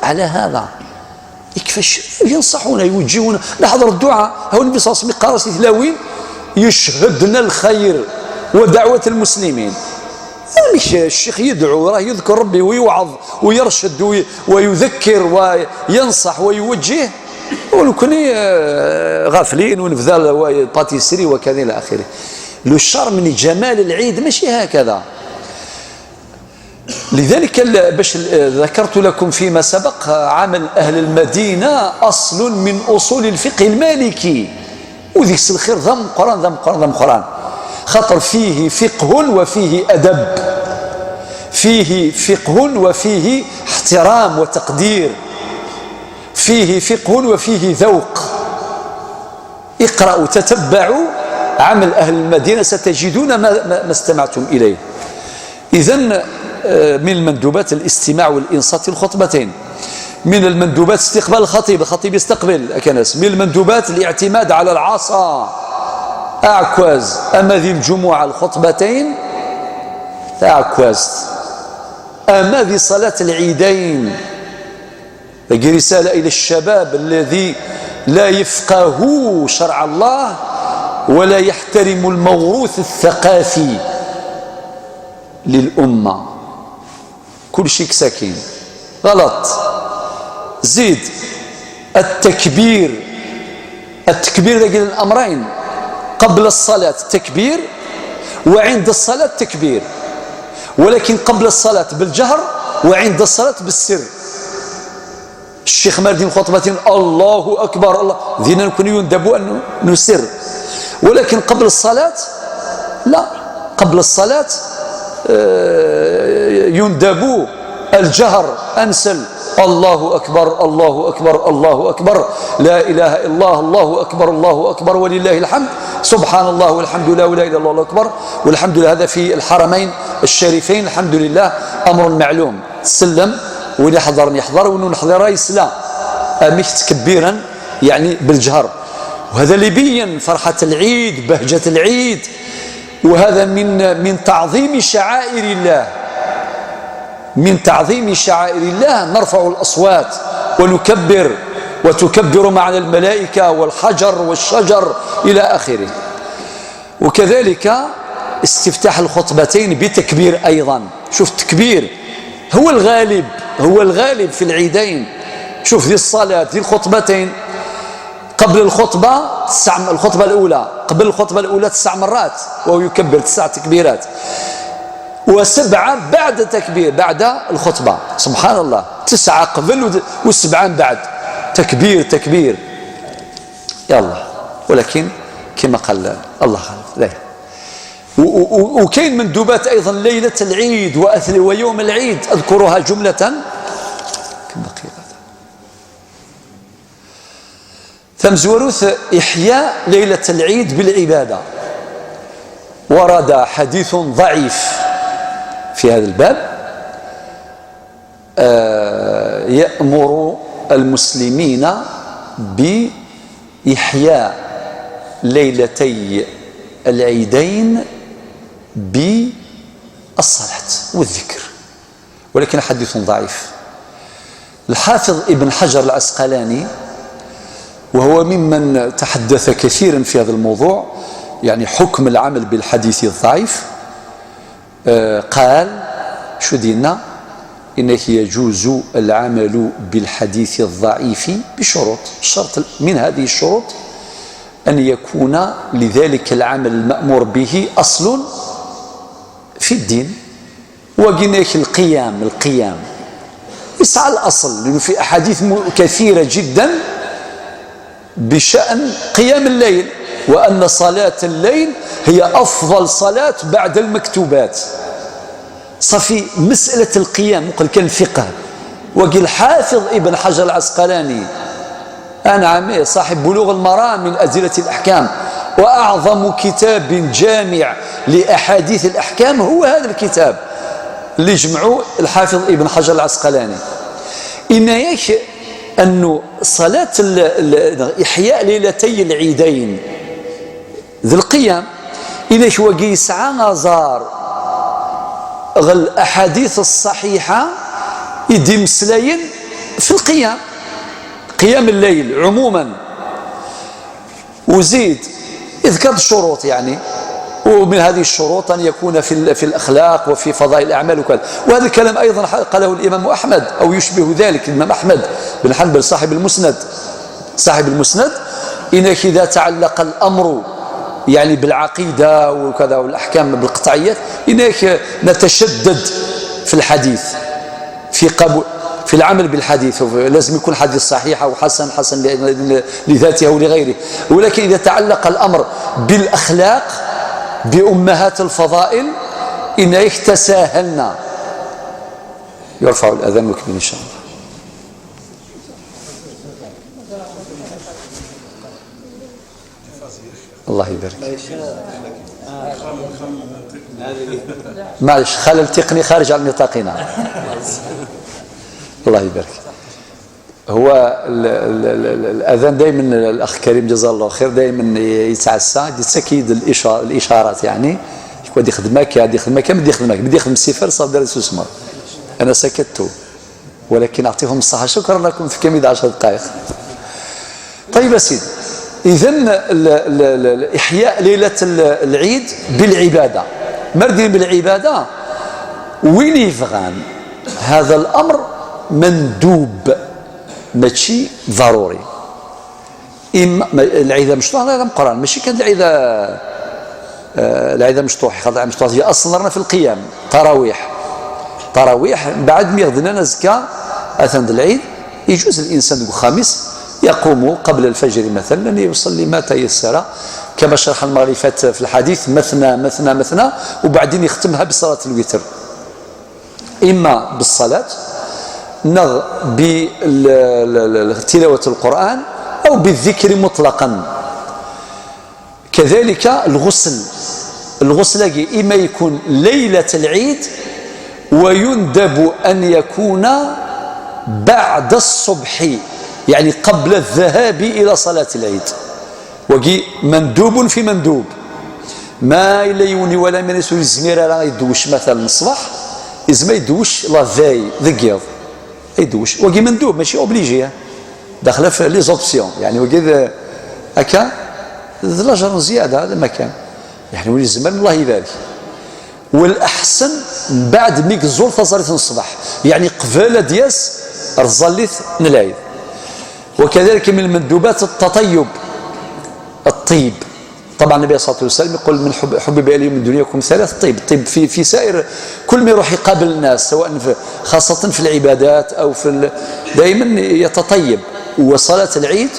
على هذا. كيفاش ينصحونا، يوجهونا، نحضر الدعاء، هو النبي صلى الله عليه وسلم يقرا سي تلاوين، يشهدنا الخير ودعوة المسلمين. يعني الشيخ يدعو، راه يذكر ربي ويوعظ ويرشد وي-، ويذكر وينصح ويوجه، ونكوني، آه، غافلين ونبذل باتيسري وكذا إلى آخره. لو شار من جمال العيد ماشي هكذا. لذلك ال-، باش ال-، ذكرت لكم فيما سبق، عمل أهل المدينة أصل من أصول الفقه المالكي، وديك الخير ذا مقران، ذا مقران، ذا مقران، خاطر فيه فقه وفيه أدب، فيه فقه وفيه احترام وتقدير، فيه فقه وفيه ذوق. اقرأوا، تتبعوا عمل أهل المدينة، ستجدون ما، ما، ما استمعتم إليه. إذن، آه، من المندوبات الاستماع والإنصات الخطبتين، من المندوبات استقبال الخطيب، الخطيب يستقبل كناس، من المندوبات الاعتماد على العصا، أعكواز، أما ذي الجمعة الخطبتين، أعكواز، أما ذي صلاة العيدين، هذه رسالة إلى الشباب الذي لا يفقه شرع الله ولا يحترم الموروث الثقافي للأمة. كل شيء كساكين غلط. زيد التكبير، التكبير ذاك الأمرين، قبل الصلاة تكبير، وعند الصلاة تكبير، ولكن قبل الصلاة بالجهر، وعند الصلاة بالسر. الشيخ مردين خطبتين: "الله أكبر، الله"، دينا نكون يندب أن نسر، ولكن قبل الصلاة لا، قبل الصلاة، آه، يندب الجهر أنسل: "الله أكبر، الله أكبر، الله أكبر، لا إله إلا الله، الله أكبر، الله أكبر، ولله الحمد، سبحان الله والحمد لله ولا إله إلا الله، الله أكبر"، والحمد لله. هذا في الحرمين الشريفين، الحمد لله، أمر معلوم. تسلم، وين يحضر يحضر، وين نحضر يسلم. أمك تكبيرا، يعني بالجهر، وهذا اللي يبين فرحة العيد، بهجة العيد، وهذا من، من تعظيم شعائر الله، من تعظيم شعائر الله نرفع الأصوات ونكبر، وتكبر معنا الملائكة والحجر والشجر إلى آخره. وكذلك استفتاح الخطبتين بتكبير أيضا. شوف، التكبير هو الغالب، هو الغالب في العيدين. شوف، ذي الصلاة، ذي الخطبتين، قبل الخطبة تسع، الخطبة الأولى، قبل الخطبة الأولى تسع مرات وهو يكبر، تسع تكبيرات، وسبعة بعد تكبير، بعد الخطبة. سبحان الله، تسعة قبل ود-، وسبعة من بعد. تكبير، تكبير. يلا، ولكن كما قال الله غالب. لا. و-، و-، و-، وكاين مندوبات أيضا ليلة العيد وأث-، ويوم العيد، أذكرها جملة. كم دقيقة؟ تمزوروث إحياء ليلة العيد بالعبادة. ورد حديث ضعيف في هذا الباب، آه، يأمر المسلمين بإحياء ليلتي العيدين بالصلاة والذكر، ولكن حديث ضعيف. الحافظ ابن حجر العسقلاني، وهو ممن تحدث كثيرا في هذا الموضوع، يعني حكم العمل بالحديث الضعيف، آه، قال: شو دينا؟ إنه يجوز العمل بالحديث الضعيف بشروط. الشرط من هذه الشروط أن يكون لذلك العمل المأمور به أصل في الدين. وقلنا لك القيام، القيام يسعى الأصل، لأنه في أحاديث م-، كثيرة جدا بشأن قيام الليل، وأن صلاة الليل هي أفضل صلاة بعد المكتوبات. صافي، مسألة القيام، وقال كان فقه. وقال الحافظ ابن حجر العسقلاني، آه نعم، إيه، صاحب بلوغ المرام من أدلة الأحكام، وأعظم كتاب جامع لأحاديث الأحكام هو هذا الكتاب اللي جمعه الحافظ ابن حجر العسقلاني. إن ياك أنه صلاة ال-، ال-، إحياء ليلتي العيدين ذي القيام، إلا شوى يسعى نظار غ الأحاديث الصحيحة يدي مسلاين في القيام، قيام الليل عموما. وزيد يذكر الشروط، يعني، ومن هذه الشروط أن يكون في ال-، في الأخلاق وفي فضائل الأعمال وكذا. وهذا الكلام أيضا ح-، قاله الإمام أحمد أو يشبه ذلك، الإمام أحمد بن حنبل صاحب المسند، صاحب المسند، إنك إذا تعلق الأمر، يعني، بالعقيدة وكذا والأحكام بالقطعيات، إنك نتشدد في الحديث، في قبول، في العمل بالحديث، لازم يكون حديث صحيح أو حسن، حسن ل-، ل-، لذاته أو لغيره. ولكن إذا تعلق الأمر بالأخلاق، بأمهات الفضائل، إن احتساهلنا يرفع الأذان وكمل إن شاء الله. الله يبارك. معلش، خلل تقني خارج عن نطاقنا. الله يبارك. هو ال ال ال ال الأذان دايما، الأخ كريم جزاه الله خير، دايما يتعسى، يتسكيد الإشارة، الإشارات يعني. يكون يخدم هكا، يخدم هكا، بدي يخدم هكا، بدي يخدم السفر، صافي دار سوسمار. أنا سكت. ولكن أعطيهم الصحة، شكرا لكم، في كمية عشر دقائق. طيب يا سيدي، إذن ال-، ال-، ال-، ال-، إحياء ليلة ال-، العيد بالعبادة. مردين بالعبادة، وين يفغان؟ هذا الأمر مندوب، ماشي ضروري. إما، ما، العيد مشطوح، لا، لا، مقران. ماشي كان العيد، آه، العيد مشطوح، خاطر العيد مشطوح هي أصلا رانا في القيام، تراويح. تراويح، بعد ما يغدنا نزكى، أثناء العيد، يجوز الإنسان الخامس يقوم قبل الفجر مثلا، يصلي ما تيسر، كما شرح المغرب فات في الحديث، مثنى، مثنى، مثنى، وبعدين يختمها بصلاة الوتر. إما بالصلاة، نغ بال-، ال-، ال-، ال-، تلاوة القرآن، أو بالذكر مطلقا. كذلك الغسل، الغسل إما يكون ليلة العيد، ويندب أن يكون بعد الصبح، يعني قبل الذهاب إلى صلاة العيد. وقي مندوب في مندوب. ما إلا يوني ولا من يسوي الزمير راه يدوش مثلا الصباح، يزم يدوش لا فاي ذقيض. يدوش. وقي مندوب، ماشي أوبليجي، ها. داخله في لي زوبسيون، يعني وقي ذ-، هكا، ذ لاجرون زيادة، هذا ما كان. يعني وين الزمان، الله يبارك. والأحسن من بعد ميك الزور تصليت الصباح، يعني قبل دياس رزاليت نلايد. وكذلك من المندوبات التطيب، الطيب. طبعا النبي صلى الله عليه وسلم يقول: "من حب-، حبب إلي من دنياكم ثلاث"، الطيب، الطيب في، في سائر، كل ما يروح يقابل الناس، سواء في، خاصة في العبادات أو في ال-، دائما يتطيب. وصلاة العيد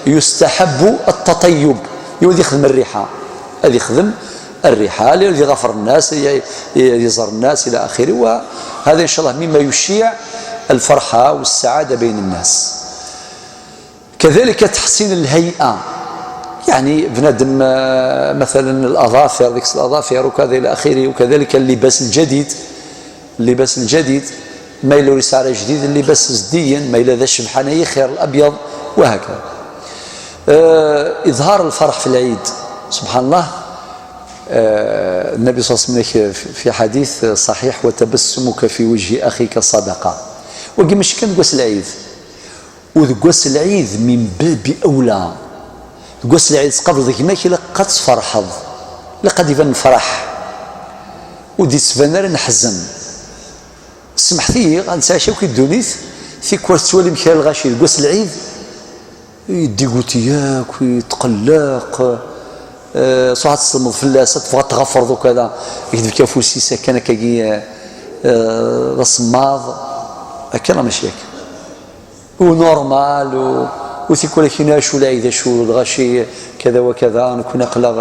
يستحب التطيب، يودي يخدم الريحة، هذه يخدم الرحال، يغفر الناس، ي-، ي-، يزر الناس إلى آخره. وهذا إن شاء الله مما يشيع الفرحة والسعادة بين الناس. كذلك تحسين الهيئة، يعني بنادم، آه، مثلا الأظافر، ديك الأظافر وكذا إلى آخره، وكذلك اللباس الجديد، اللباس الجديد، ما إلا يسعى جديد، اللباس الزديين، ما إلا ذا الشبحانة يخير الأبيض، وهكذا. آه، إظهار الفرح في العيد، سبحان الله. آه، النبي صلى الله عليه وسلم في حديث صحيح: "وتبسمك في وجه أخيك صدقة". وقي ماشي كان تقوس العيد، وتقوس العيد من باب أولى. تقوس العيد تقبض كما كي لقد تفرحض، لقد يبان الفرح، ودي تبان راه نحزن. سمحتي، غنسى شي كي دونيت، في كورة توالي مكيال الغاشي، تقوس العيد، يدي قوتي ياك، يتقلق، آه، صحة تصمد فلاس، تبغى تغفر دوك هذا، يكتب كافوسي سكن هكاكي، آه، آه، ذا الصماض، هكا راه ماشي هكا. ونورمال، و-، وتيكون كاين شو العيد، شو الغاشي، كذا وكذا، نكون أقلق،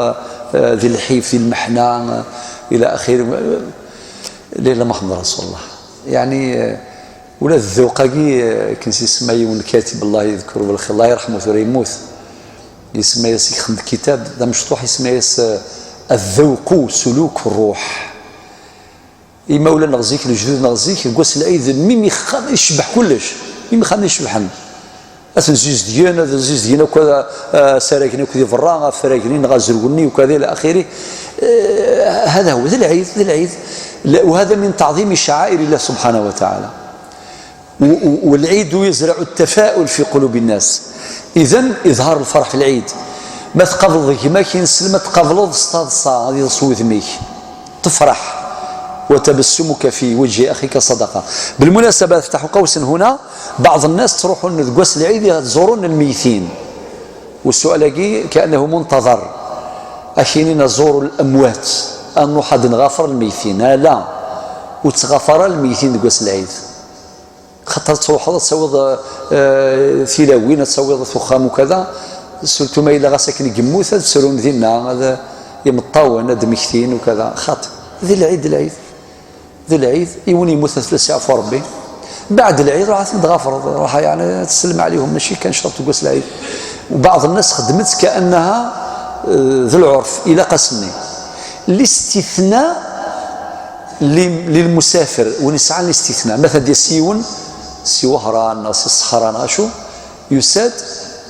آه، ذي الحيف، ذي المحنة، آه، إلى آخره. آه، لا، لا، محمد رسول الله. يعني، آه، ولا الذوق هاكي، آه، كنسي يسمى يون كاتب، الله يذكره بالخير، الله يرحمه، ثورة يموت. يسمى ياس يخدم كتاب، ذا مشطوح، يسمى ياس، آه، الذوق سلوك الروح. إما ولا نغزيك، لجدود نغزيك، قوس العيد ميم يخ-، يشبح كلش، ميم يخلي يشبحن. أثن زيز ديان، أثن زيز ديان، وكذا، آه، سراكني وكذا برا، فراكني نغا زرقني وكذا إلى آخره. آه، هذا هو، ذا العيد، ذا العيد. لا، وهذا من تعظيم شعائر الله سبحانه وتعالى. و-، و-، والعيد يزرع التفاؤل في قلوب الناس. إذن إظهار الفرح في العيد. ما تقابلض كما كي نسلم، ما تقابلض سطاد صا، هذه صوت ميك. تفرح. "وتبسمك في وجه أخيك صدقة". بالمناسبة، أفتح قوسا هنا، بعض الناس تروحون ذ قوس العيد تزورون الميتين. والسؤال هاكي كأنه منتظر. أكيني نزور الأموات، أن نروح هاد نغافر الميتين. آه، لا. Ur ttɣafar ara lmeytin deg wass n lɛid. Xaṭer ad truḥeḍ ad tawiḍ, eh, tilawin, ad tawiḍ at uxxam ukada, surtout ma yella ɣas akken i yemmut, ad ttrun dinna, ad, imeṭṭawen ad d-mmektin ukada. Xaṭ, di lɛid, d lɛid. D lɛid, i win yemmuten ad t-yeɛfu Rebbi. Baɛd lɛid, ruḥ ad ten-id-ɣafreḍ, ruḥ, yeɛni, ad tsellem ɛlihum, mačči kan ccerṭ deg wass n lɛid. Baɛḍ nnas xeddmen-tt kaannaha, eh, d lɛurf, ilaq ass-nni. Listitna li-, lilmusafer, win yesɛan listitna. Ma ad d-yas yiwen si Wehran neɣ si Ṣṣeḥra neɣ acu, yusa-d,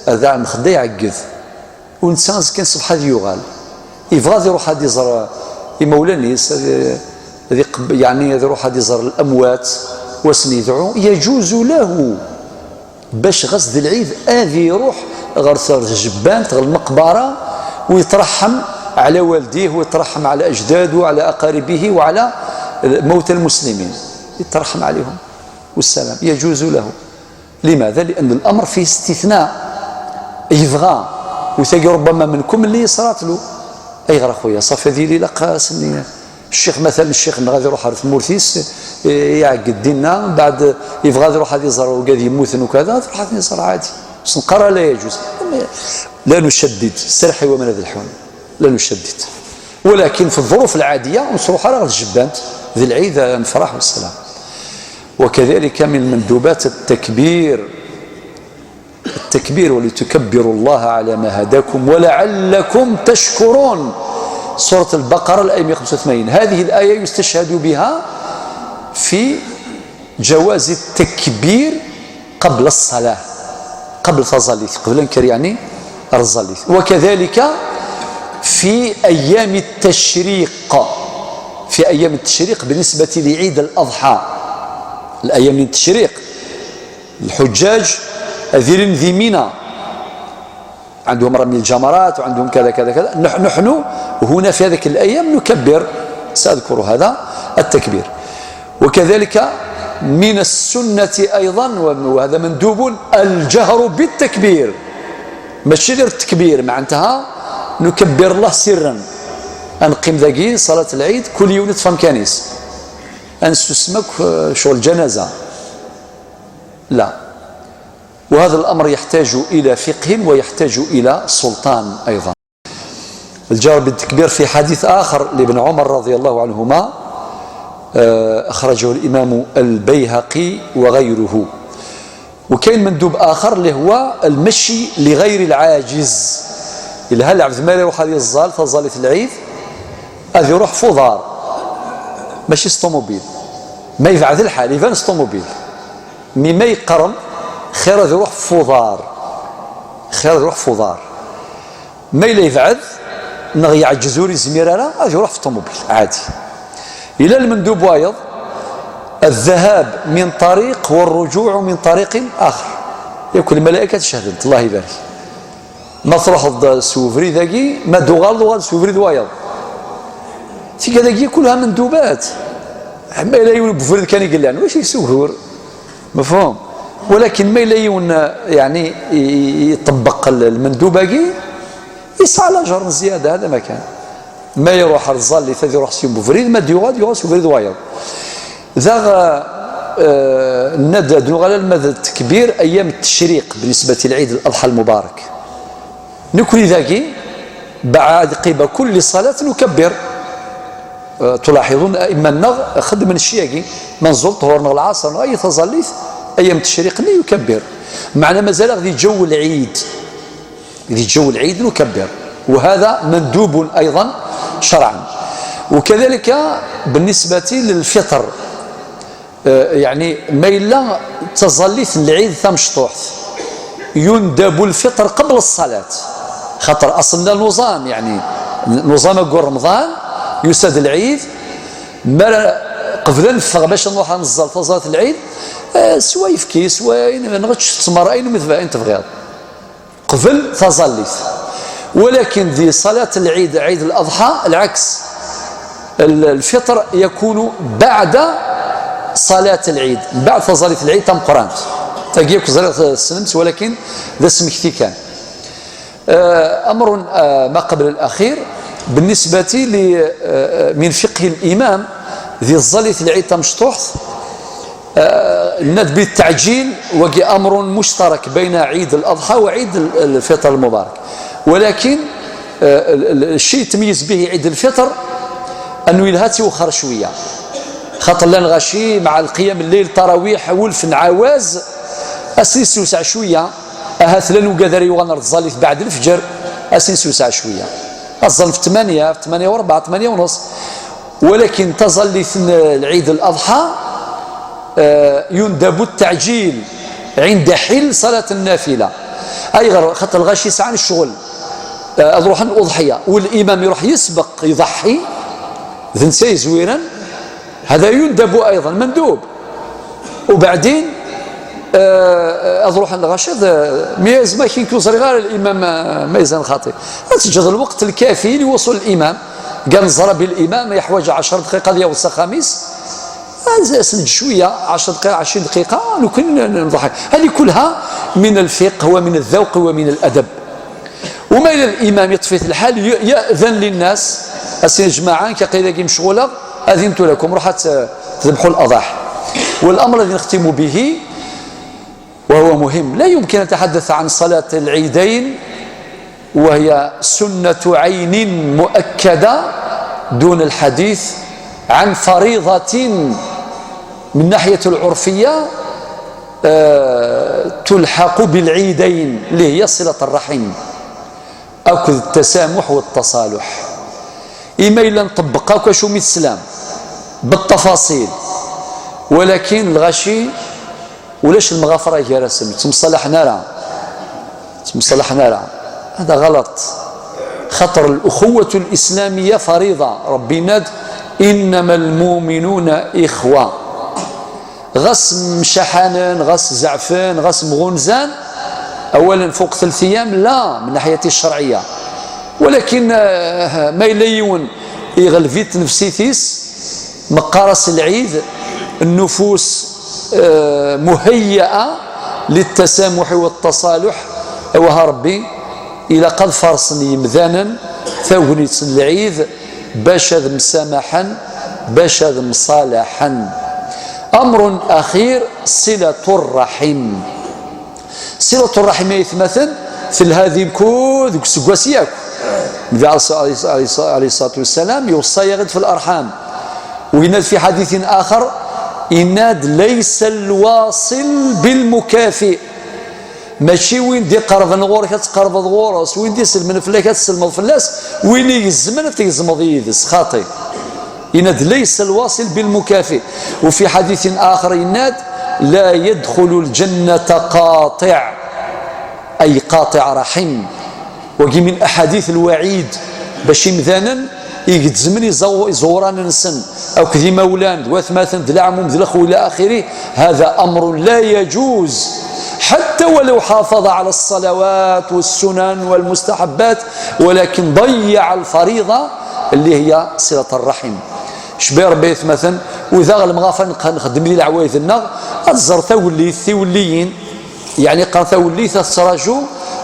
ar da Mexda iɛegged. U netta azekka n ṣṣbeḥ ad yuɣal. Yebɣa ad iruḥ ad iẓer imawlan-is, ad, ad iqeb-, yeɛni ad iruḥ ad iẓer lamwat, u ad sen-yedɛu. Yaǧuzu lahu. Bac ɣas d lɛid ad iruḥ ɣer, ɣer tjebbant, ɣer lmeqbara, u yettṛaḥam ɛla walidih, u yettṛaḥam ɛla ajdadu, ɛla aqaribihi, u ɛla mawta lmuslimin. Yettṛaḥam ɛlihum. Wassalam. Yaǧuzu lahu. Limada? Lian lamr fihi istitna. Yebɣa. U tagi rubbama menkum lli yeṣrat lu. Ayɣer a xuya? Ṣafi ad yili ilaq ass-nni. Ccix, matalan, ccix-nneɣ ad iruḥ ɣer tmurt-is, eh, iɛegged dinna, mbeɛd yebɣa ad iruḥ ad iẓer ugad yemmuten ukada, ad iruḥ ad iẓer ɛadi. Ur s-neqqar ara la yaǧuz. La nucaddid, serreḥ i waman ad lḥun. La nucaddid. Walakin fi ḍḍuruf lɛadiya, ur nettruḥ ara ɣer tjebbant, di lɛid, ad nefreḥ, wassalam. وكذلك من المندوبات التكبير، التكبير ولتكبروا الله على ما هداكم ولعلكم تشكرون. سورة البقرة، الآية مية وخمسة وثمانين. هذه الآية يستشهد بها في جواز التكبير قبل الصلاة، قبل taẓallit، قبل أن كر يعني الرزاليت. وكذلك في أيام التشريق، في أيام التشريق بالنسبة لعيد الأضحى، الأيام التشريق الحجاج أذيرن ذي مينا، عندهم رمي الجمرات وعندهم كذا كذا كذا. نح-، نحن هنا في هذه الأيام نكبر، سأذكر هذا التكبير. وكذلك من السنة أيضا، وهذا مندوب، الجهر بالتكبير. ماشي غير التكبير، معناتها نكبر الله سرا. أنقيم ذاكي صلاة العيد كل يوم نتفهم كانيس. أنسو سمك، آه، شغل جنازة. لا. وهذا الأمر يحتاج إلى فقه ويحتاج إلى سلطان أيضا. الجار بالتكبير في حديث آخر لابن عمر رضي الله عنهما، آه، أخرجه الإمام البيهقي وغيره. وكاين مندوب آخر اللي هو المشي لغير العاجز. إلا هل عبد الملك يروح هذه الزال، تزالي في العيد، هذه يروح فضار، ماشي سطوموبيل. ما يبعد الحال، يبان سطوموبيل. مي ما يقرم، خير هذا يروح فضار. خير هذا يروح فضار. Ma yella yebɛed neɣ yeɛǧez ur yezmir ara, ad iruḥ f ṭumubil ɛadi. Yella lmendub wayeḍ, الذهاب من طريق والرجوع من طريق آخر. Yakk lmalayek ad cehden-t, Allah ibarek. Ma truḥeḍ s ubrid-agi, ma d-uɣaleḍ, uɣal s ubrid wayeḍ. Tigad-agi kulha mendubat. Ma yella yiwen n ubrid kan i yellan, wacu yessugur? Mefhum? Walakin ma yella yiwen, yeɛni, i-, i-, iṭebbeq l-, lmendub-agi, yesɛa lajer n zzyada, hada ma kan. Ma iruḥ ar tẓallit, ad iruḥ s yiwen ubrid, ma d-yuɣal, yuɣal s ubrid wayeḍ. Daɣ, eh, nenna-d ad nuɣal alma d ttekbir, ayyam tecriq, بالنسبة لعيد الأضحى المبارك. Nekni dagi, بعد قبل كل صلاة نكبر. آه، تلاحظون أئمة-nneɣ xeddmen cci-agi, ma nẓul ṭhur neɣ lɛaṣer neɣ ay taẓallit, ayyam tecriq-nni يكبر. Meɛna mazal-aɣ di ǧew lɛid. Di ǧew lɛid نكبر. وهذا مندوب أيضا شرعا. وكذلك بالنسبة للفطر. Eh, yeɛni, ma yella d taẓallit n lɛid tamecṭuḥt, يندب الفطر قبل الصلاة. Xaṭer aṣel-nna n uẓam, yeɛni, n uẓam aggur Remḍan, yusa-d lɛid, mi ara, qbel ad neffeɣ bac ad nruḥ ad neẓẓal taẓallit n lɛid, eh, swa ayefki, swa ayen, neɣ ečč ttmer, ayen umi tebɣ-, ayen tebɣiḍ. Qbel taẓallit. Walakin di ṣalat lɛid, ɛid laḍḥa, lɛeks. L-, lfiṭr yakunu baɛda ṣalat lɛid, mbaɛd taẓallit n lɛid tameqqrant. Tagi akk ẓriɣ tessnem-tt, walakin d asmekti kan. آه، أمر، آه، ما قبل الأخير بالنسبة ل، آه، من فقه الإمام Di tẓallit n lɛid tamecṭuḥt, ah, nna-d بالتعجيل, wagi أمر مشترك بين عيد الأضحى وعيد الفطر المبارك. ولكن, ah, الشيء يتميز به عيد الفطر أنه يلها تيوخر شوية, خاطر llan lɣaci مع القيام الليل, التراويح, ولف نعواز, أسنسوسع شوية. Ahat llan wigad ara yuɣalen ɣer tẓallit بعد الفجر, أسنسوسع شوية. Aẓẓan في ثمانية, في ثمانية وربع, ثمانية ونص. ولكن taẓallit n lɛid الأضحى, ah, يندب التعجيل عند حل صلاة النافلة. Ayɣer? Xaṭer lɣaci sɛan ccɣel, ah, ad ruḥen uḍḥiya, والإمام يروح يسبق يضحي, d netta yezwiren, هذا يندب أيضا, مندوب. وبعدين, ah, ad ruḥen lɣaci, ah, mi azma kin ku ẓriɣ ara الإمام, ah, ma yezan xaṭi. Ad teǧǧeḍ الوقت الكافي لوصول الإمام. Kan ẓra بالإمام يحوج عشر دقائق ad yaweḍ s axxam-is. Ad s-neǧǧ شوية, عشر دقائق, عشرين دقيقة, lukan n-, n-, نضحي. هذه كلها من الفقه ومن الذوق ومن الأدب. وما إلى الإمام يطفي الحال, ي-, يأذن للناس, أسين جماعة, كقيل مشغولة, أذنت لكم, روحوا ت-, تذبحوا الأضاحي. والأمر الذي نختم به, وهو مهم, لا يمكن أن نتحدث عن صلاة العيدين وهي سنة عين مؤكدة دون الحديث عن فريضة من ناحية العرفية, ah, تلحق بالعيدين, اللي هي صلة الرحم أكد التسامح والتصالح. Ima yella nṭebbeq akk acu mi teslam بالتفاصيل, ولكن lɣaci ulac lemɣafra gar-asen, ur ttemṣalaḥen ara, ur ttemṣalaḥen ara. هذا غلط. خاطر الأخوة الإسلامية فريضة. ربي يناد: إنما المؤمنون إخوة. Ɣas mcaḥanen, ɣas zeɛfen, ɣas mɣunzan, أولا فوق ثلاث أيام, لا, من ناحية الشرعية. ولكن, ah, ma yella yiwen iɣleb-it tnefsit-is, meqqar-as lɛid, النفوس, ah, مهيئة للتسامح والتصالح. Awah Rebbi, ilaq ad farṣen yemdanen tagnit n lɛid, bac ad msamaḥen, bac ad mṣalaḥen. أمر أخير, صلة الرحم. صلة الرحم, ay atmaten, telha di mkud deg useggas yakk. Nnbi عليه الص-, عليه الص-, عليه الصلاة والسلام يوصى-yaɣ-d في الأرحام. ويناد في حديث آخر, يناد: ليس الواصل بالمكافئ. Mačči win d-iqerben ɣur-k ad tqerbeḍ ɣur-s, win d-iselmen fell-ak ad tselmeḍ fell-as, win igezmen ad tgezmeḍ yid-s, xaṭi. Yenna-d: ليس الواصل بالمكافئ. وفي حديث آخر yenna-d: لا يدخل الجنة قاطع، أي قاطع رحم. Wagi min أحاديث الوعيد, bac imdanen i igezzmen iẓaw-, iẓewran-nsen, akked imawlan, d watmaten, d leɛmum, d lexwa, إلى آخره. هذا أمر لا يجوز، حتى ولو حافظ على الصلوات والسنن والمستحبات، ولكن ضيع الفريضة اللي هي صلة الرحم. Cbi Rebbi, ay atmaten, u daɣ lemɣafra nxeddem di leɛwayed-nneɣ, ad tẓer tawellit, tiwelliyin, Yeɛni qqaren tawellit ad tettraǧu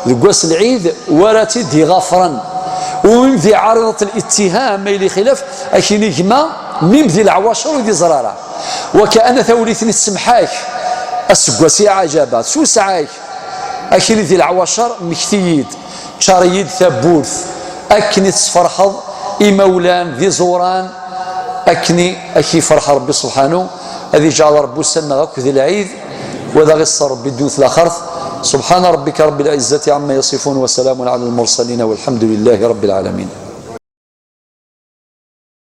deg wass n lɛid wara tt-id-iɣafren. U mi d-iɛariḍet littiham, ma yella xilaf, ad k-yini gma, mi di leɛwacer ur d-iẓra ara. Wakaɛna tawellit-nni tsemmeḥ-ak, aseggas iɛǧab-ak, tewseɛ-ak, ad k-yini di leɛwacer, mmekti-yi-d, ččar-iyi-d tawwurt, akken i tesferḥeḍ imawlan d iẓuran, akken i ak-iferḥ Rebbi subḥanu. Ad iǧɛel Rebbi ussan-nneɣ akk d lɛid, u ad aɣ-iṣṣer Rebbi ddunit laxert. سبحان ربك رب العزة عما يصفون وسلام على المرسلين والحمد لله رب العالمين.